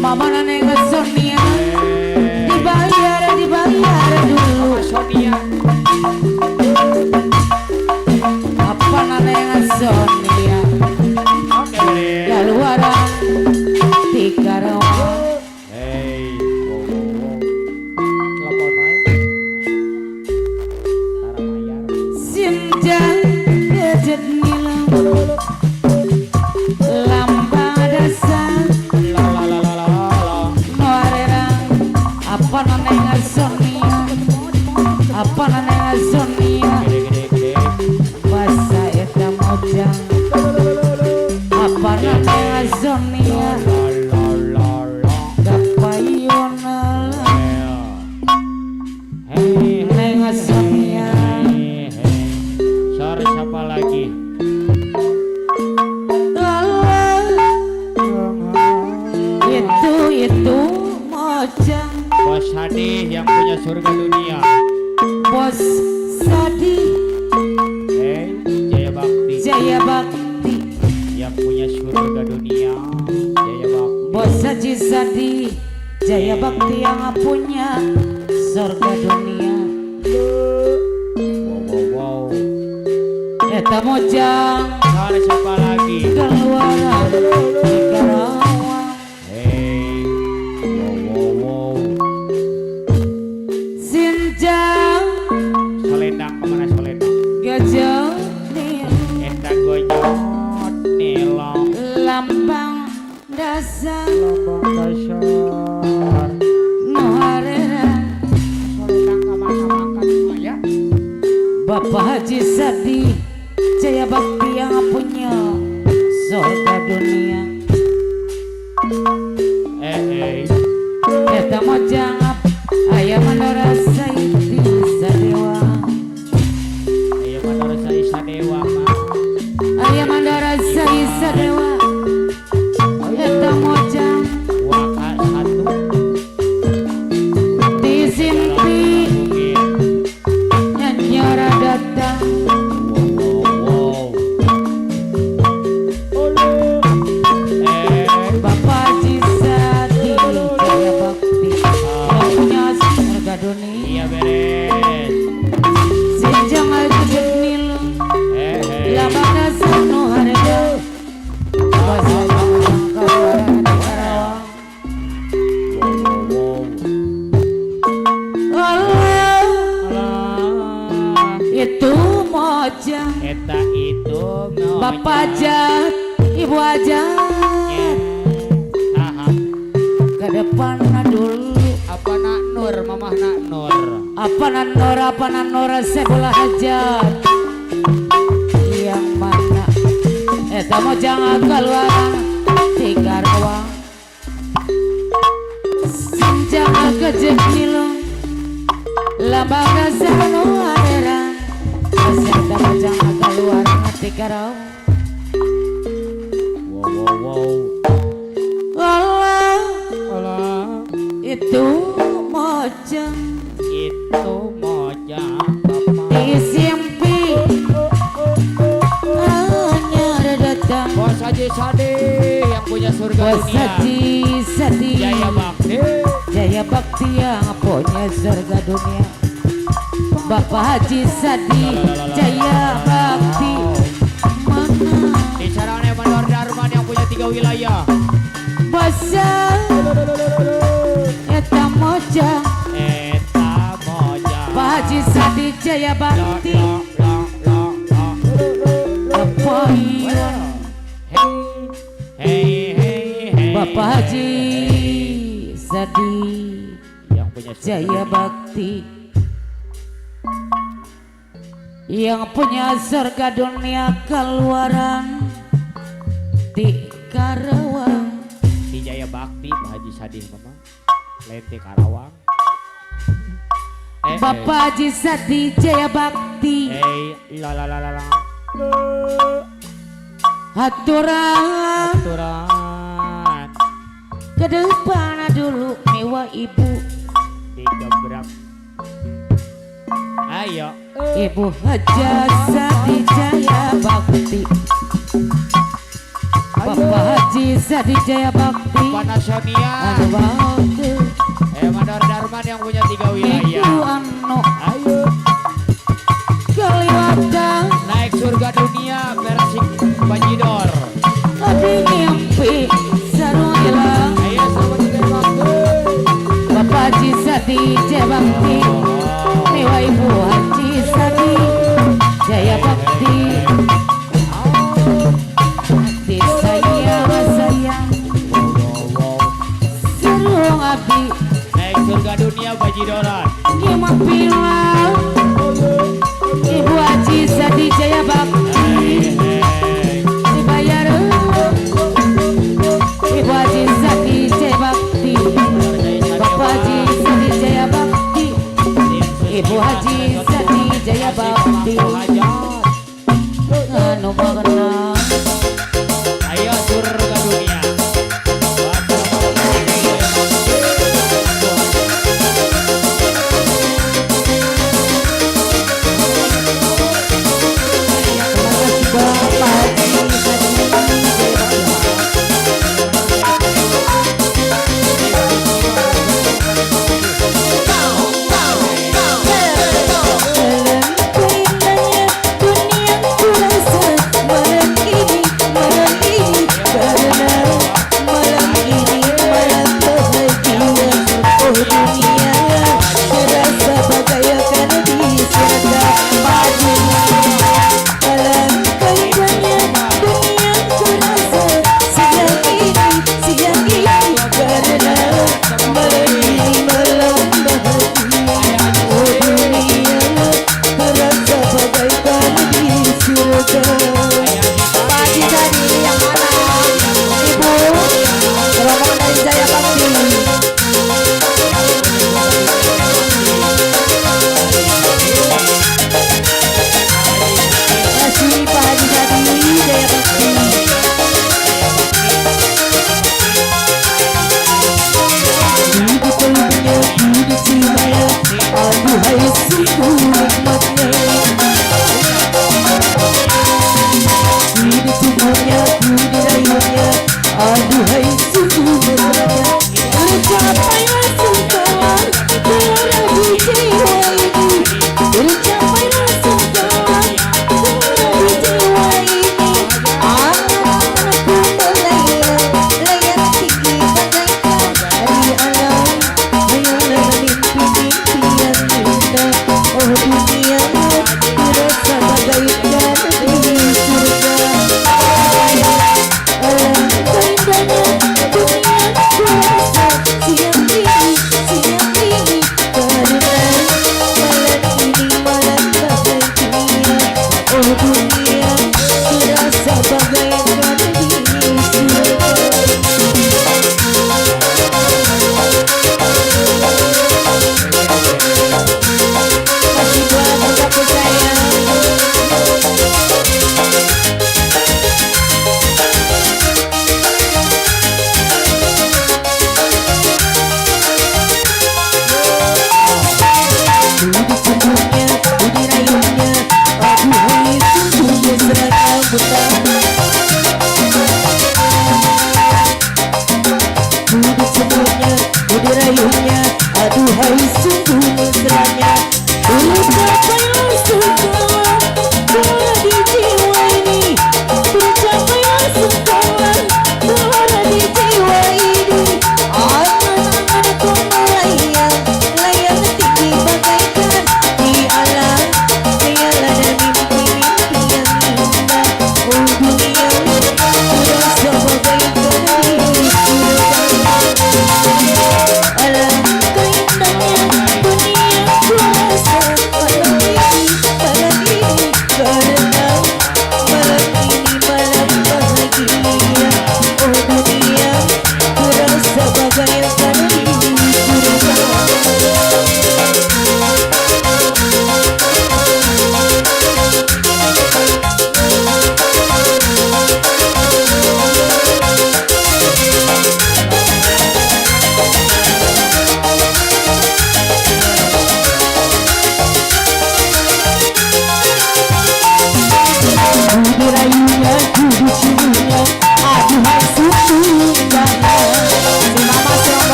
Mama neng Sonia dibayar dibayar dulu. Mama Sonia. Apa neng Sonia Oke beres. keluaran di Karawang. Hey, wow wow wow. Telepon wae. Tara mayar. Sinjang kejet nilang lambang dasar La la la la la la. noarerang. Apa neng Sonia, apa neng Sonia Gede gede gede. bahasa eta mojang. Apa neng Sonia La la la la. kapayun Hey, neng Sonia. hey, hey. Sor siapa lagi? Allah itu mojang. Bos Hadi yang punya surga dunia. Bos Sadi Hey, Jaya Bakti Jaya Bakti. yang punya surga dunia. Jaya Bakti. Bos Haji Sadi Jaya Bakti yang punya surga dunia. Wow wow wow. Eta mojang Sor siapa lagi? keluaran di Karawang. Hey, wow wow wow. Sinjang Solendang kemana Solendang? gajah nil Eta gojot nilong. lambang dasar Lambang dasar. nu harerang. Solendang kemana makan ya? Bapak Haji Sadi Jaya Bakti yang punya surga dunia. Eh eh. Eta mojang aya mandora saiti sadewa. Aya Mandora Saisa Dewa mah. Aya mandora sai sadewa. Eta mojang Waka satu. disimpi Mungkin. nyanyora datang. Wow wow wow. Eh, Bapak Haji Sadi Jaya Bakti yang punya surga dunia. iya beres. Sinjang aja nilung Eh eh. lambang dasar nu harga. Bahasa keluaran di Karawang. Wow wow wow. Allah Alah. itu mojang. Eta itu mojang. Bapak ajat, ibu ajat Saha? ke depan dulu. Apa nak Nur, mamah nak Nur. Apa nanora sekolah hajat yang mana? Eta mojang keluaran di Karawang. Senjang kejek nilung lambang dasar nu harerang. Eta mojang keluaran di Karawang. Wow wow wow. Allah Alah. itu mojang Itu mojang bapak. disimpi anyar datang. Bos Haji Sadi yang punya surga Bos dunia. Haji Sadi Jaya Bakti. Jaya Bakti yang punya surga dunia. Bapak Haji Sadi Jaya Bakti mana? Di Sarane Mandor Darman yang punya 3 wilayah. Basa eta mojang. Eta mojang. Pak Haji Sadi Jaya Lo Bakti lo lo lo lo. Kepoyun Hey hey hey. Bapak Haji Sadi yang punya surga Jaya dunia. Bakti, yang punya surga dunia keluaran di Karawang. Di Jaya Bakti Pak Haji Sadih mama. Lain di Karawang. Bapak Haji Sadi Jaya Bakti, La la la la la. Haturan Aturan ke depan dulu mewah ibu, digebrak. Ayo. Ibu Haja Sadi Jaya Bakti, Bapak Haji Sadi Jaya Bakti, Panasonia. anu waktu Mandor Darman yang punya 3 wilayah. ibu anu Ayo. kaliwatan Naik surga dunia versi Bajidor. lebih ngimpi sarung hilang. Ayo sama Jaya Bakti. Bapak Haji Sadi Jaya Bakti, mewah Ibu Haji Sadi Jaya Bakti, hati sayang sayang sarung abdi Naik surga dunia Bajidoran. Gimana bilang Ibu Haji Sadi Jaya Bakti, Hey, hey.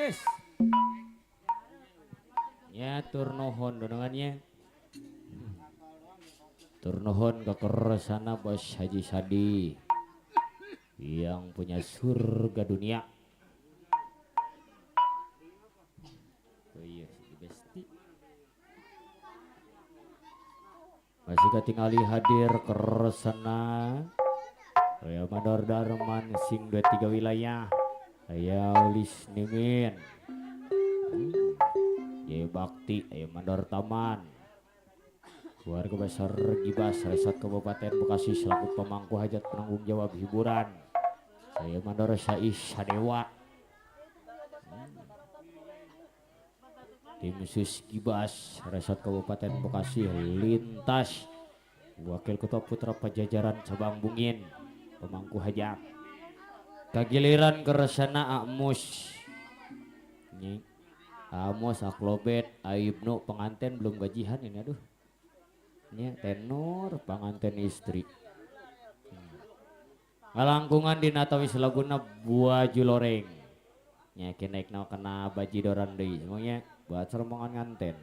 Beres. Ya turnohon donangannya. Turnohon ke keresana Bos Haji Sadi yang punya surga dunia. Oh iya, si besti. Masih ketingali hadir keresana. Aya Mandor Darman sing 23 wilayah. Aya Ulis Nimin. Jaya Bakti, aya Mandor Taman. Keluarga besar Gibas Resort Kabupaten Bekasi selaku pemangku hajat penanggung jawab hiburan. Saya Mandor Sais Sadewa. Tim Sus Gibas Resort Kabupaten Bekasi lintas Wakil Ketua Putra Pajajaran Cabang Bungin pemangku hajat. Kagiliran keresana Amus. Ini Amos Aklobet Aibnu pengantin belum gajian ini aduh. Ini tenor pengantin istri. Ngalangkungan di natawis laguna buaju loreng. Nya naik kena bajidoran deui semuanya buat rombongan nganten.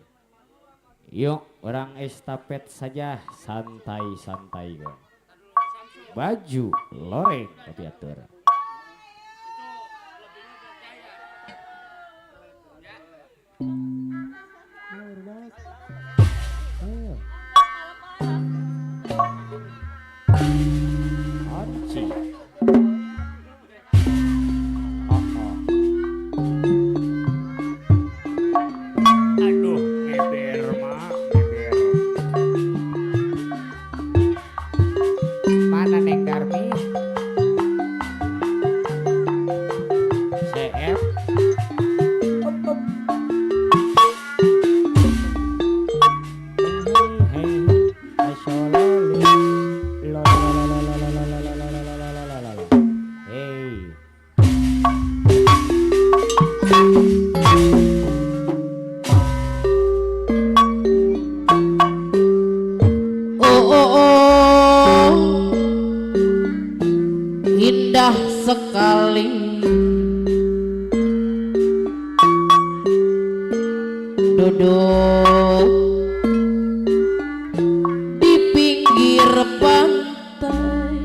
Yuk orang estafet saja santai-santai kok. Baju loreng tapi atur. Aduh, ngeber mak, ngeber. Mana Neng Darmi? CF. Hey. Oh oh oh, indah sekali duduk di pinggir pantai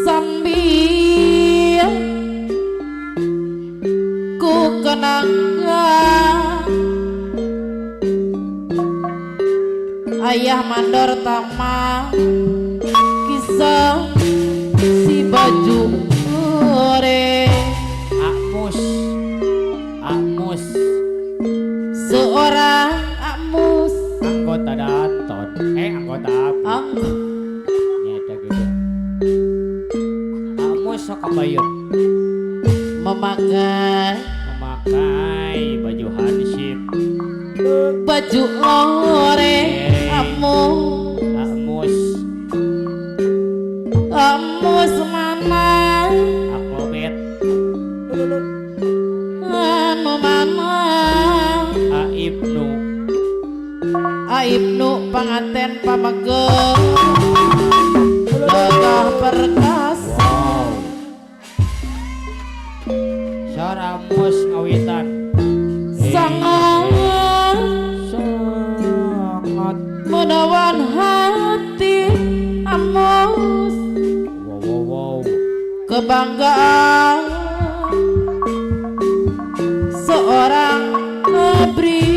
sambil ku kenangkan ayah mandor tama kisah si baju goreng. Amus, Amus, seorang Amus Anggota Danton, anggota apa? Nyata gitu. Amus sok kabayun memakai Memakai baju Hansip. baju loreng. Amus, Amus, Amus mana Aklobet, anu mana Aibnu, Aibnu panganten pamegel gagah perkasa. Wow. Sor Amus ngawitan. Sangat Sangat menawan hati Amus, Wow wow wow. kebanggaan seorang abri.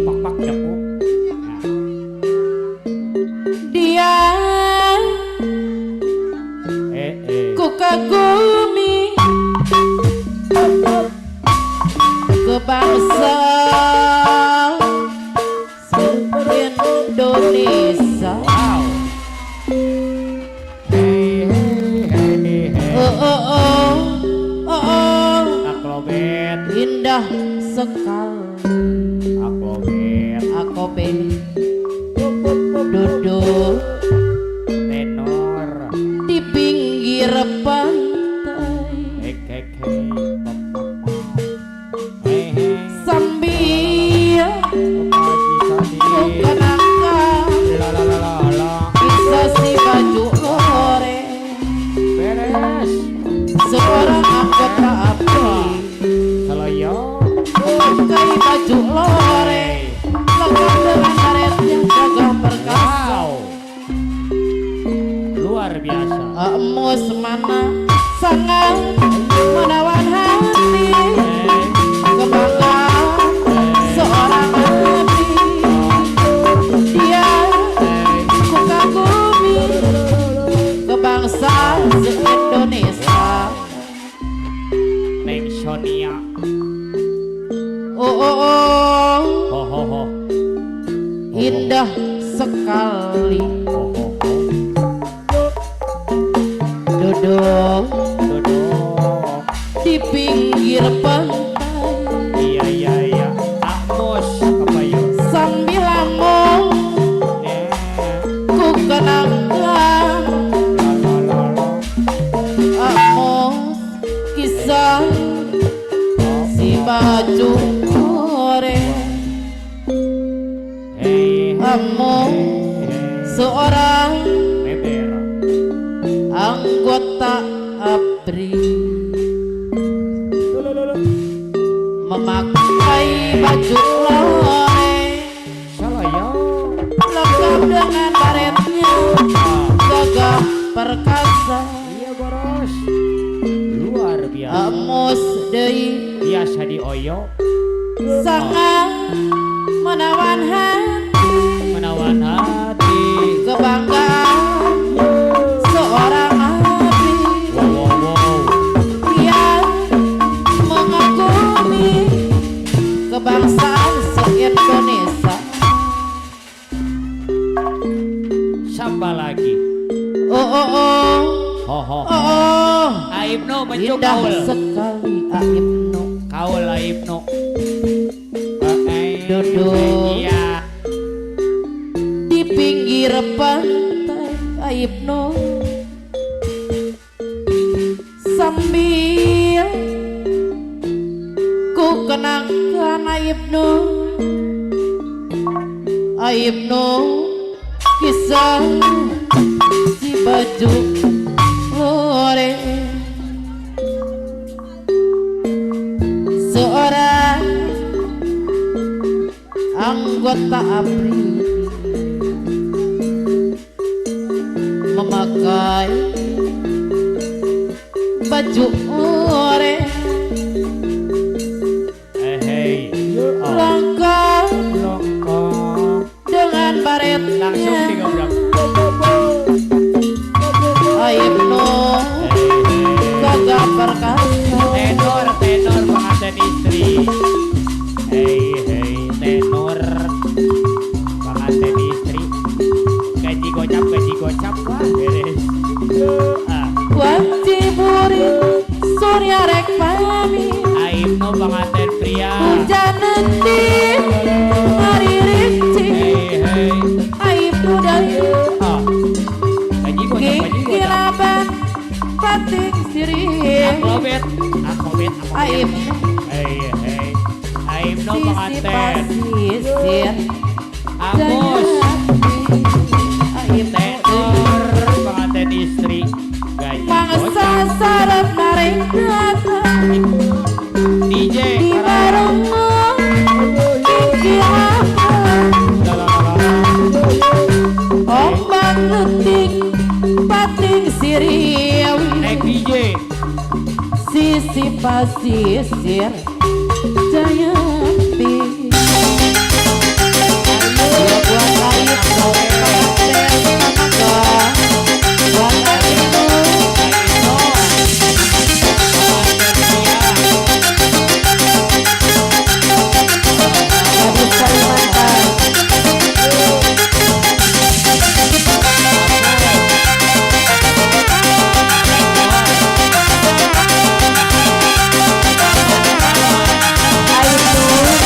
Pak pak depu. Nah, Dia eh. ku kagumi kebangsa Indonesia. Wow. Hey hey hey hey. Oh oh oh oh oh, Aklobet, indah sekali aklobet, aku duduk tenor. di pinggir pantai Hek hek hek. Pop pop pop. Hey hey. sambil Haji Sadi. ku kenangkan La la la la la. kisah si baju loreng. Beres. Seorang anggota ABRI Saloyo. Pakai baju lore lengkap dengan karetnya gagah perkasa. Wow. Luar biasa. Emus mana sangat menawan hati. Kebanggaan seorang abdi. Dia ku kagumi kebangsaan se-Indonesia. Neng Sonia. Oh oh oh, Ho ho ho. Indah sekali. Ho ho ho. Duduk Duduk. Di pinggir pantai. Iya iya iya. Amos apa yuk? Sambil ngomong ku kenangkan La la la la. Amos kisah si baju lore. Hei. Amos seorang Beber. Anggota ABRI memakai baju lore Saloyo. Lengkap dengan baretnya gagah perkasa. Iya boros. Luar biasa. Amos deui Biasa di Oyo. Sangat menawan hati. Menawan hati. Kebanggaan seorang abdi. Wow wow wow. Dia mengagumi kebangsaan se-Indonesia. Samba lagi. Oh oh oh. Ho ho. Oh oh. Aibno mencuk Indah kaul. Sekali Aibno. Kaul Aibno. Duduk. Iya. Di pinggir pantai Aibno sambil ku kenangkan Aibno. Aibno kisah si baju lore. Seorang anggota ABRI memakai baju lore. Hei. Oh. Lengkap Lengkap. Dengan Langsung baretnya digobrol. Aibno gagah perkasa. Tenor, tenor pengantin istri. Hei, hei, tenor pengantin istri. Gaji gocap, wah beres. Ah, Wajiburi surya rek pamit. Aibno pengantin pria. Hujan nanti hari rinci. Hei, hei. Aibno dari Ah. Gaji gocap, gaji gocap. kikilaban pating sirih. Akrobet, akrobet, akrobet. Aibno Hei, hei. Aibno sisi pengantin. pasisir. Agus. Aibno Tenor pengantin istri. Gaji mangsa gocap. syarat maring datang DJ di Karaoke. bareng kikilaban. La, la, la, la. Ombak letik pating siriwi. Naik DJ. Sisi pasisir Jayanti. Ya buat Aibno pengantin mangga. Buat Aibno. Gadis Kalimantan. Aibno.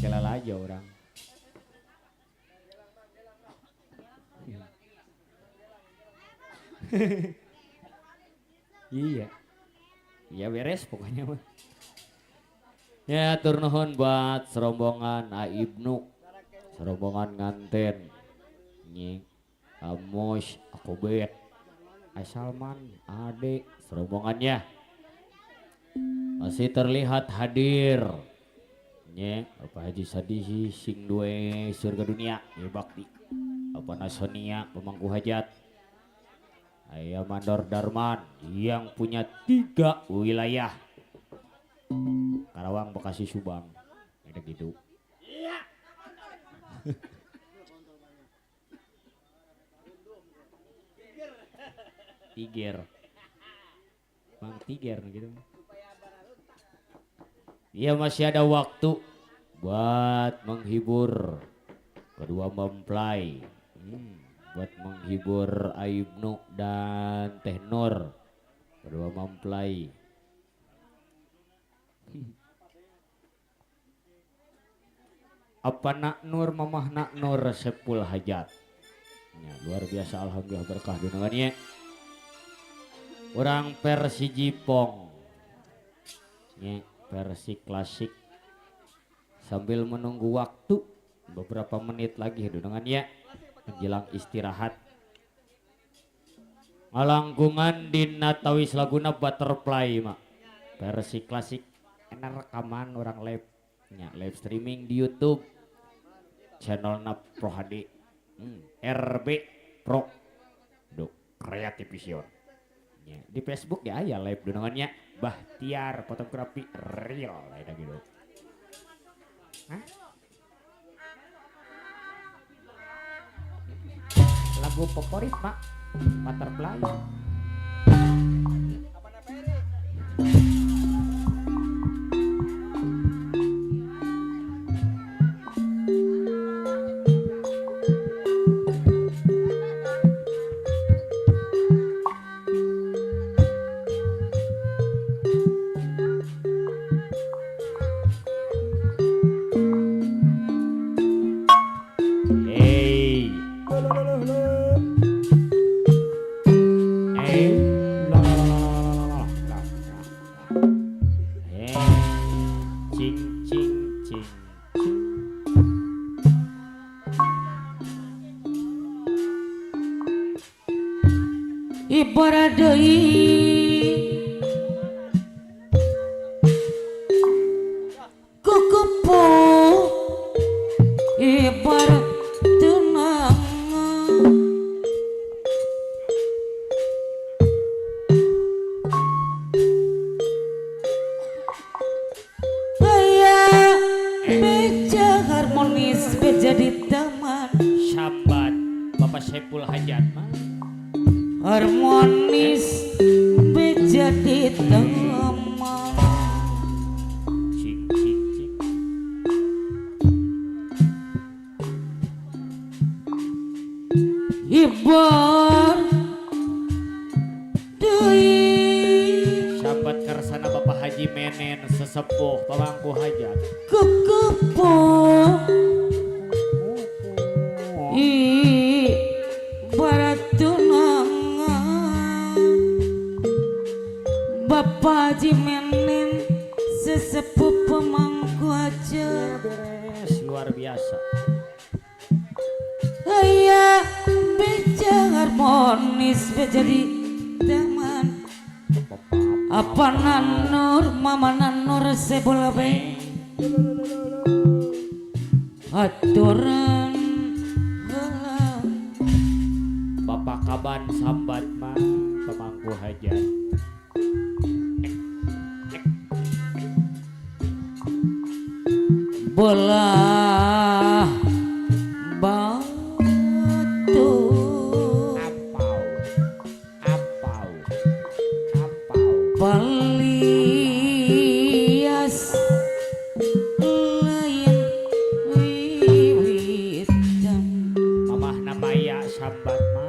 Make lalajo urang. Iya. Ya beres pokoknya mah. Ya atur nuhun buat serombongan A Ibnu, serombongan nganten, Nyi, Amos, Akobet, Asalman, Ade, serombongannya masih terlihat hadir. Nye, Bapak Haji Sadihi sing duwe surga dunia, Nyi Bakti, Bapak Nasonia pemangku hajat, Ayah Mandor Darman yang punya 3 wilayah. Karawang, Bekasi, Subang. Ada gitu. Iya. Tiger. Bang Tiger gitu. Iya masih ada waktu buat menghibur kedua mempelai. Buat menghibur Aibnu dan Teh Nur. Kedua mempelai. Apa nak Nur mamah nak Nur sepul hajat. Ya, luar biasa alhamdulillah berkah dunungannya. Orang versi Jipong. Ya, versi klasik. Sambil menunggu waktu beberapa menit lagi dunungannya menjelang istirahat. Ngalangkungan dina tawis laguna Butterfly mak. Versi klasik. Enak rekaman orang live nya, live streaming di YouTube channel na Pro HD RB Pro do Creative Vision nya, di Facebook ya aya live dunungannya Bahtiar fotografi real lain gitu. Hah? Lagu favorit Pak Butterfly. Ibarat deui kukupu ibarat tenang aya beja harmonis beja di taman sambat Bapak Saipul Hajat mah harmonis beja di taman. Cing cing cing. Ibar deui sahabat kersana Bapak Haji Menen sesepuh pamangku hajat kukupu ibarat tunangan Bapak Haji Menen sesepuh pemangku aja beres luar biasa. Aya beja harmonis beja di taman. Apa nanur mama nanur sebola be aturan heula. Bapak Kaban sambat mah pemangku hajat. Belah batu apau apau apau palias lain wiwitan mamah namaya sambat mah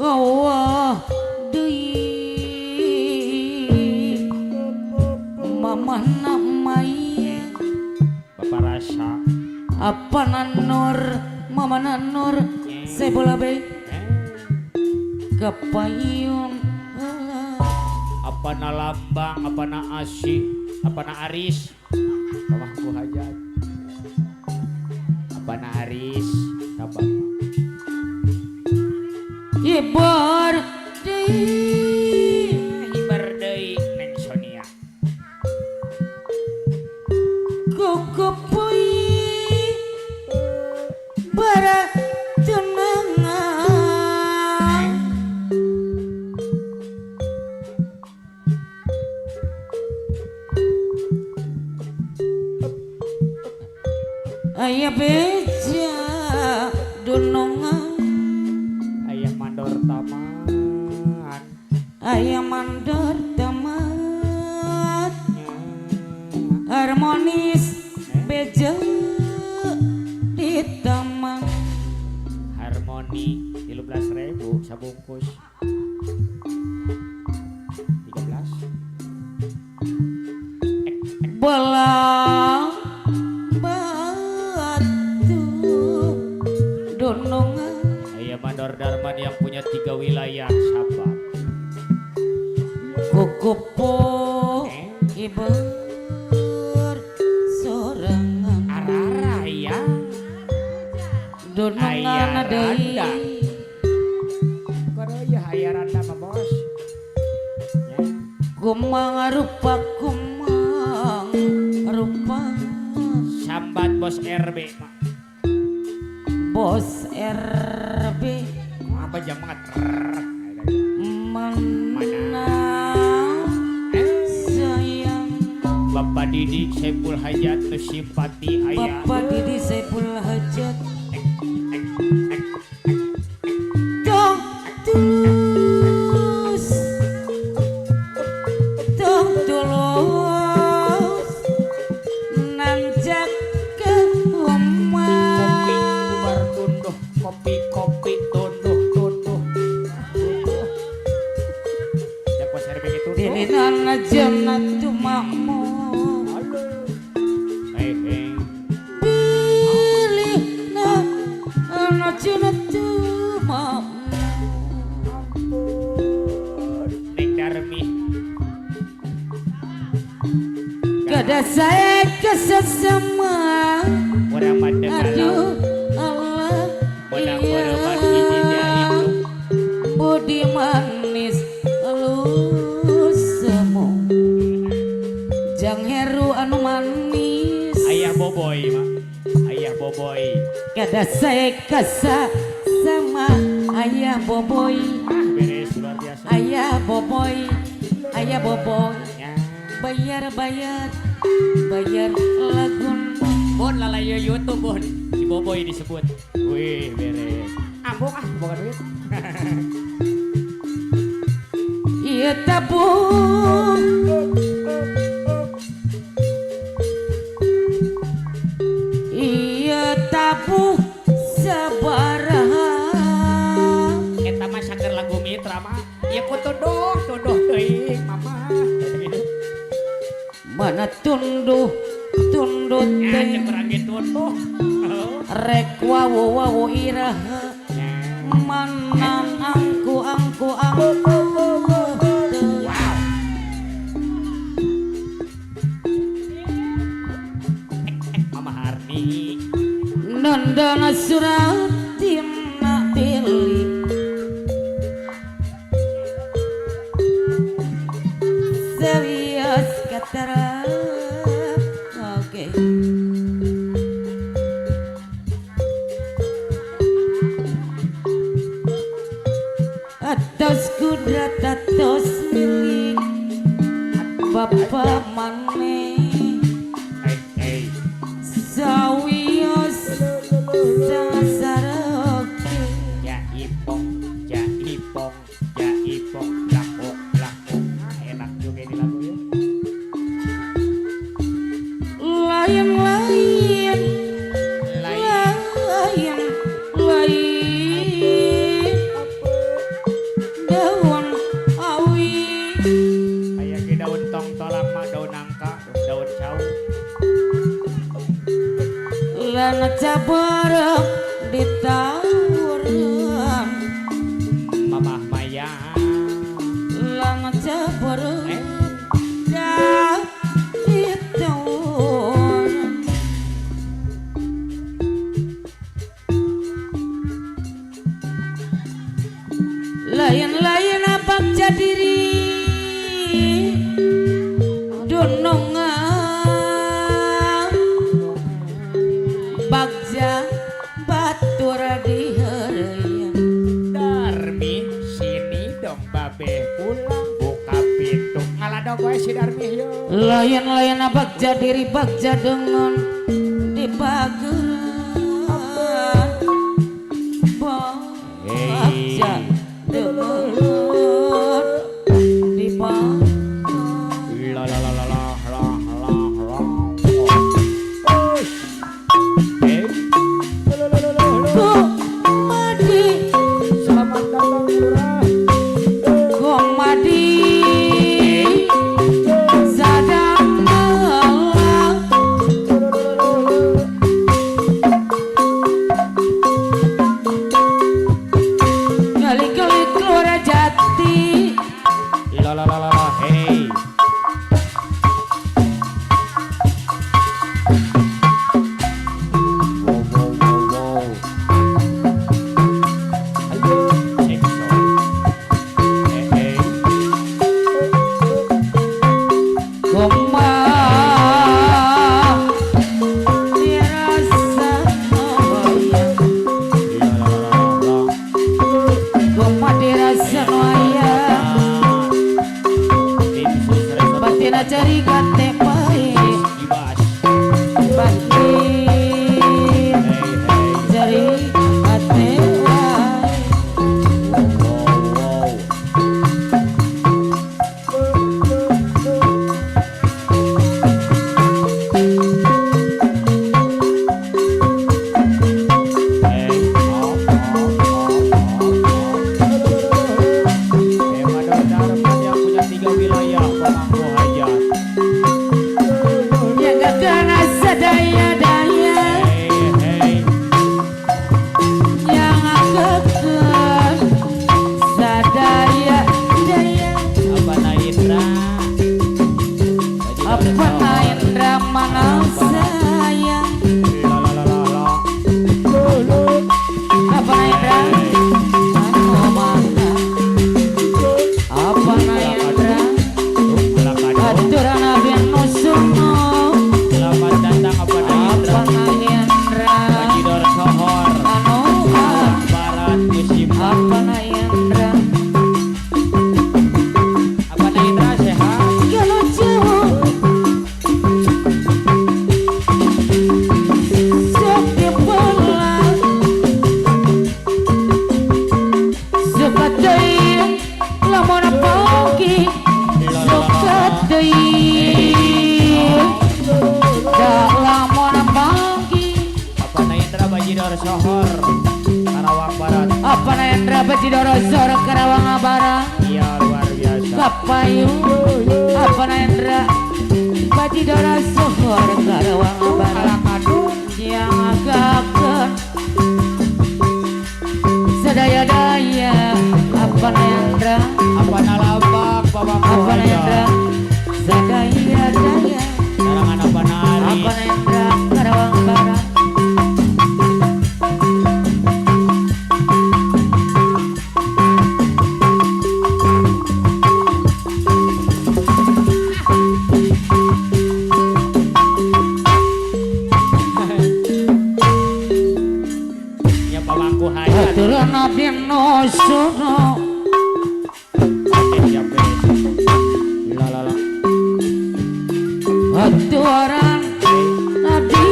Allah deui Saiful Abe kepayun apa na lambang apa na asih apa na aris pamangku hajat apa na aris sabar hibar deui hibar deui Neng Sonia kukupui bara tunangan ayah beja dunungan ayah mandor taman ayah mandor taman harmonis beja di taman harmoni 13.000 sabungkus 13 belang batu dunungan ayah mandor Darman yang punya 3 wilayah sahabat kukupu ibu sorangan arara ya dunungan deui kono ya aya randa mah bos kumang rupa kumang rupa sambat bos RB mak bos RB apa jam banget mana sayang Bapak Didi Saiful Hajat simpati ayah Bapak Didi Saiful Hajat dong tulus dong tulus nanjak ke rumah kopi bubar tunduh kopi kopi tunduh tunduh tunduh ya bos RB itu dilinan jannatu makmur kada saya kesesama aduh Allah iya budi manis lu semu jang heru anu manis ayah boboy mak ayah boboy kada saya kesesama ayah boboy beres luar biasa ayah boboy ayah boboy bayar bayar bayar lagun bon lalayo YouTube bon si Boboy disebut wih beres ambok ah bukan duit iya tabung iya tabuh sabaraha eta mah saker lagu mitra mah ieu ku tunduh tunduh teuing mama mana tunduh tunduh teuing tunduh rek wawo wawo iraha mana angku angku angku wow Mama Harni nandana suratina tilik serius katara oke atas kudrat atas milik Bapak mane sawios sasaroke ya ipong ya ipong ya ipong lakok lakok enak juga ini lagu ya lain lain lain lain daun awi aya ge daun tong tolak mah daun nangka daun cau lan cabareng ditawur. cabar lain-lain bagja diri dunungan bagja batur diheureuyan. Darmi sini dong babeh pulang buka pintu ngaladog wae si Darmi yo. Lain-lain bagja diri bagja dengan dibageran bagja dengan dibageran. La la la la la la la la. Gomadi Selamat datang lurah. Gomadi sadang melang kali-kali keluar jati. La la la la la. Hey. Wow wow wow wow. Ayo cek sound. Hey hey. Goma dirasa noya. La la la la la. Goma dirasa noya. Tim sus resort Batina cari gate pae Ibas. Batin Hey hey. cari gate wae. Wow wow. Hey, oh, oh, oh, oh, oh. Emado Darman yang punya 3 wilayah pemangku hajat. Jaga kana sadaya-daya. Hey hey. Yang akekeun sadaya-daya. Apa Naindra? Apa Naindra manau sayang. La la la la la. Apa Naindra anu mana. Apa Naindra aturan abdi nu suno. Selamat datang apa Naindra. Apa Naindra Bajidor Sohor. anu Barat musim. Apa Naindra Apa Naindra sehat? kalau jauh sok dibelah suka teuing lamun pangki suka teuing da lamun pangki. Apa Naindra Bajidor Sohor Karawang Barat. Apa Naindra Bajidor Sohor Karawang Barat. Iya luar biasa. Kapayu Apa Naindra Bajidor Sohor Karawang Barat. Yang agakeun sadaya-daya. Apa Naindra Apa Nalambang pemangku Apa Naindra hajat. sadaya-daya. Sarangan apa Nari. Apa Naindra Karawang Barat. Ya pemangku hajat. Aturan abdi nu suno. Oke siap beres. La la la. Aturan abdi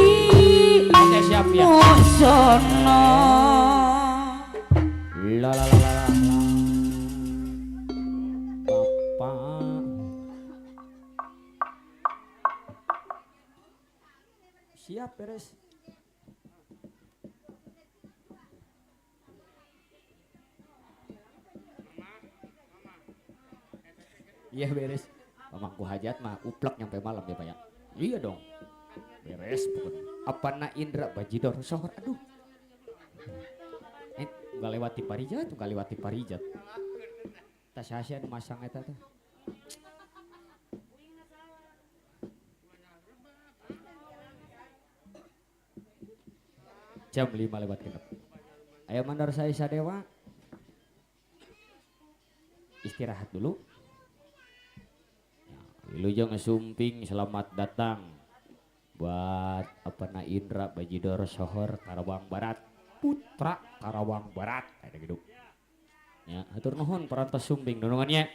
Oke siap ya. nu suno. La la la la la. Bapak. Siap beres. Iya beres. Pemangku hajat mah uplek nyampe malam ya Pak ya. Iya dong. Beres pokoknya. Apa Naindra Bajidor Sohor aduh. Nggak lewati Parijat, nggak lewati Parijat. Tas sia nu masang eta teh. Jam 5 lewat genep. Ayo mandor saya Sadewa. Istirahat dulu. Ya, Wilujeng Sumping selamat datang buat apa na Indra Bajidor Sohor Karawang Barat, Putra Karawang Barat ada gitu. Ya, hatur nuhun parantos sumping dunungannya.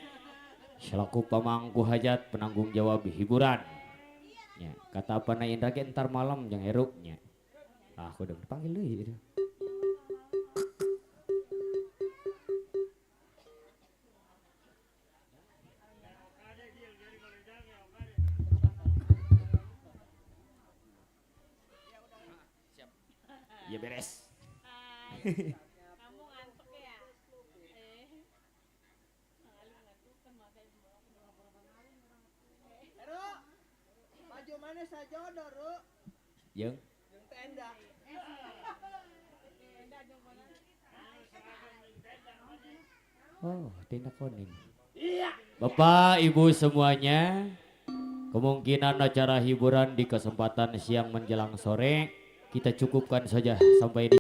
Selaku pamangku hajat penanggung jawab hiburan. Ya, kata apa na Indra ge entar malam jeung Heru nya. Ah, aku udah dipanggil deui gitu. Ya beres. Kamu ngantuk ya? Ru, baju mana sajodo, Ru? Jeung Jeung tenda. Oh, tenda kuning. Bapak, Ibu semuanya, kemungkinan acara hiburan di kesempatan siang menjelang sore kita cukupkan saja sampai di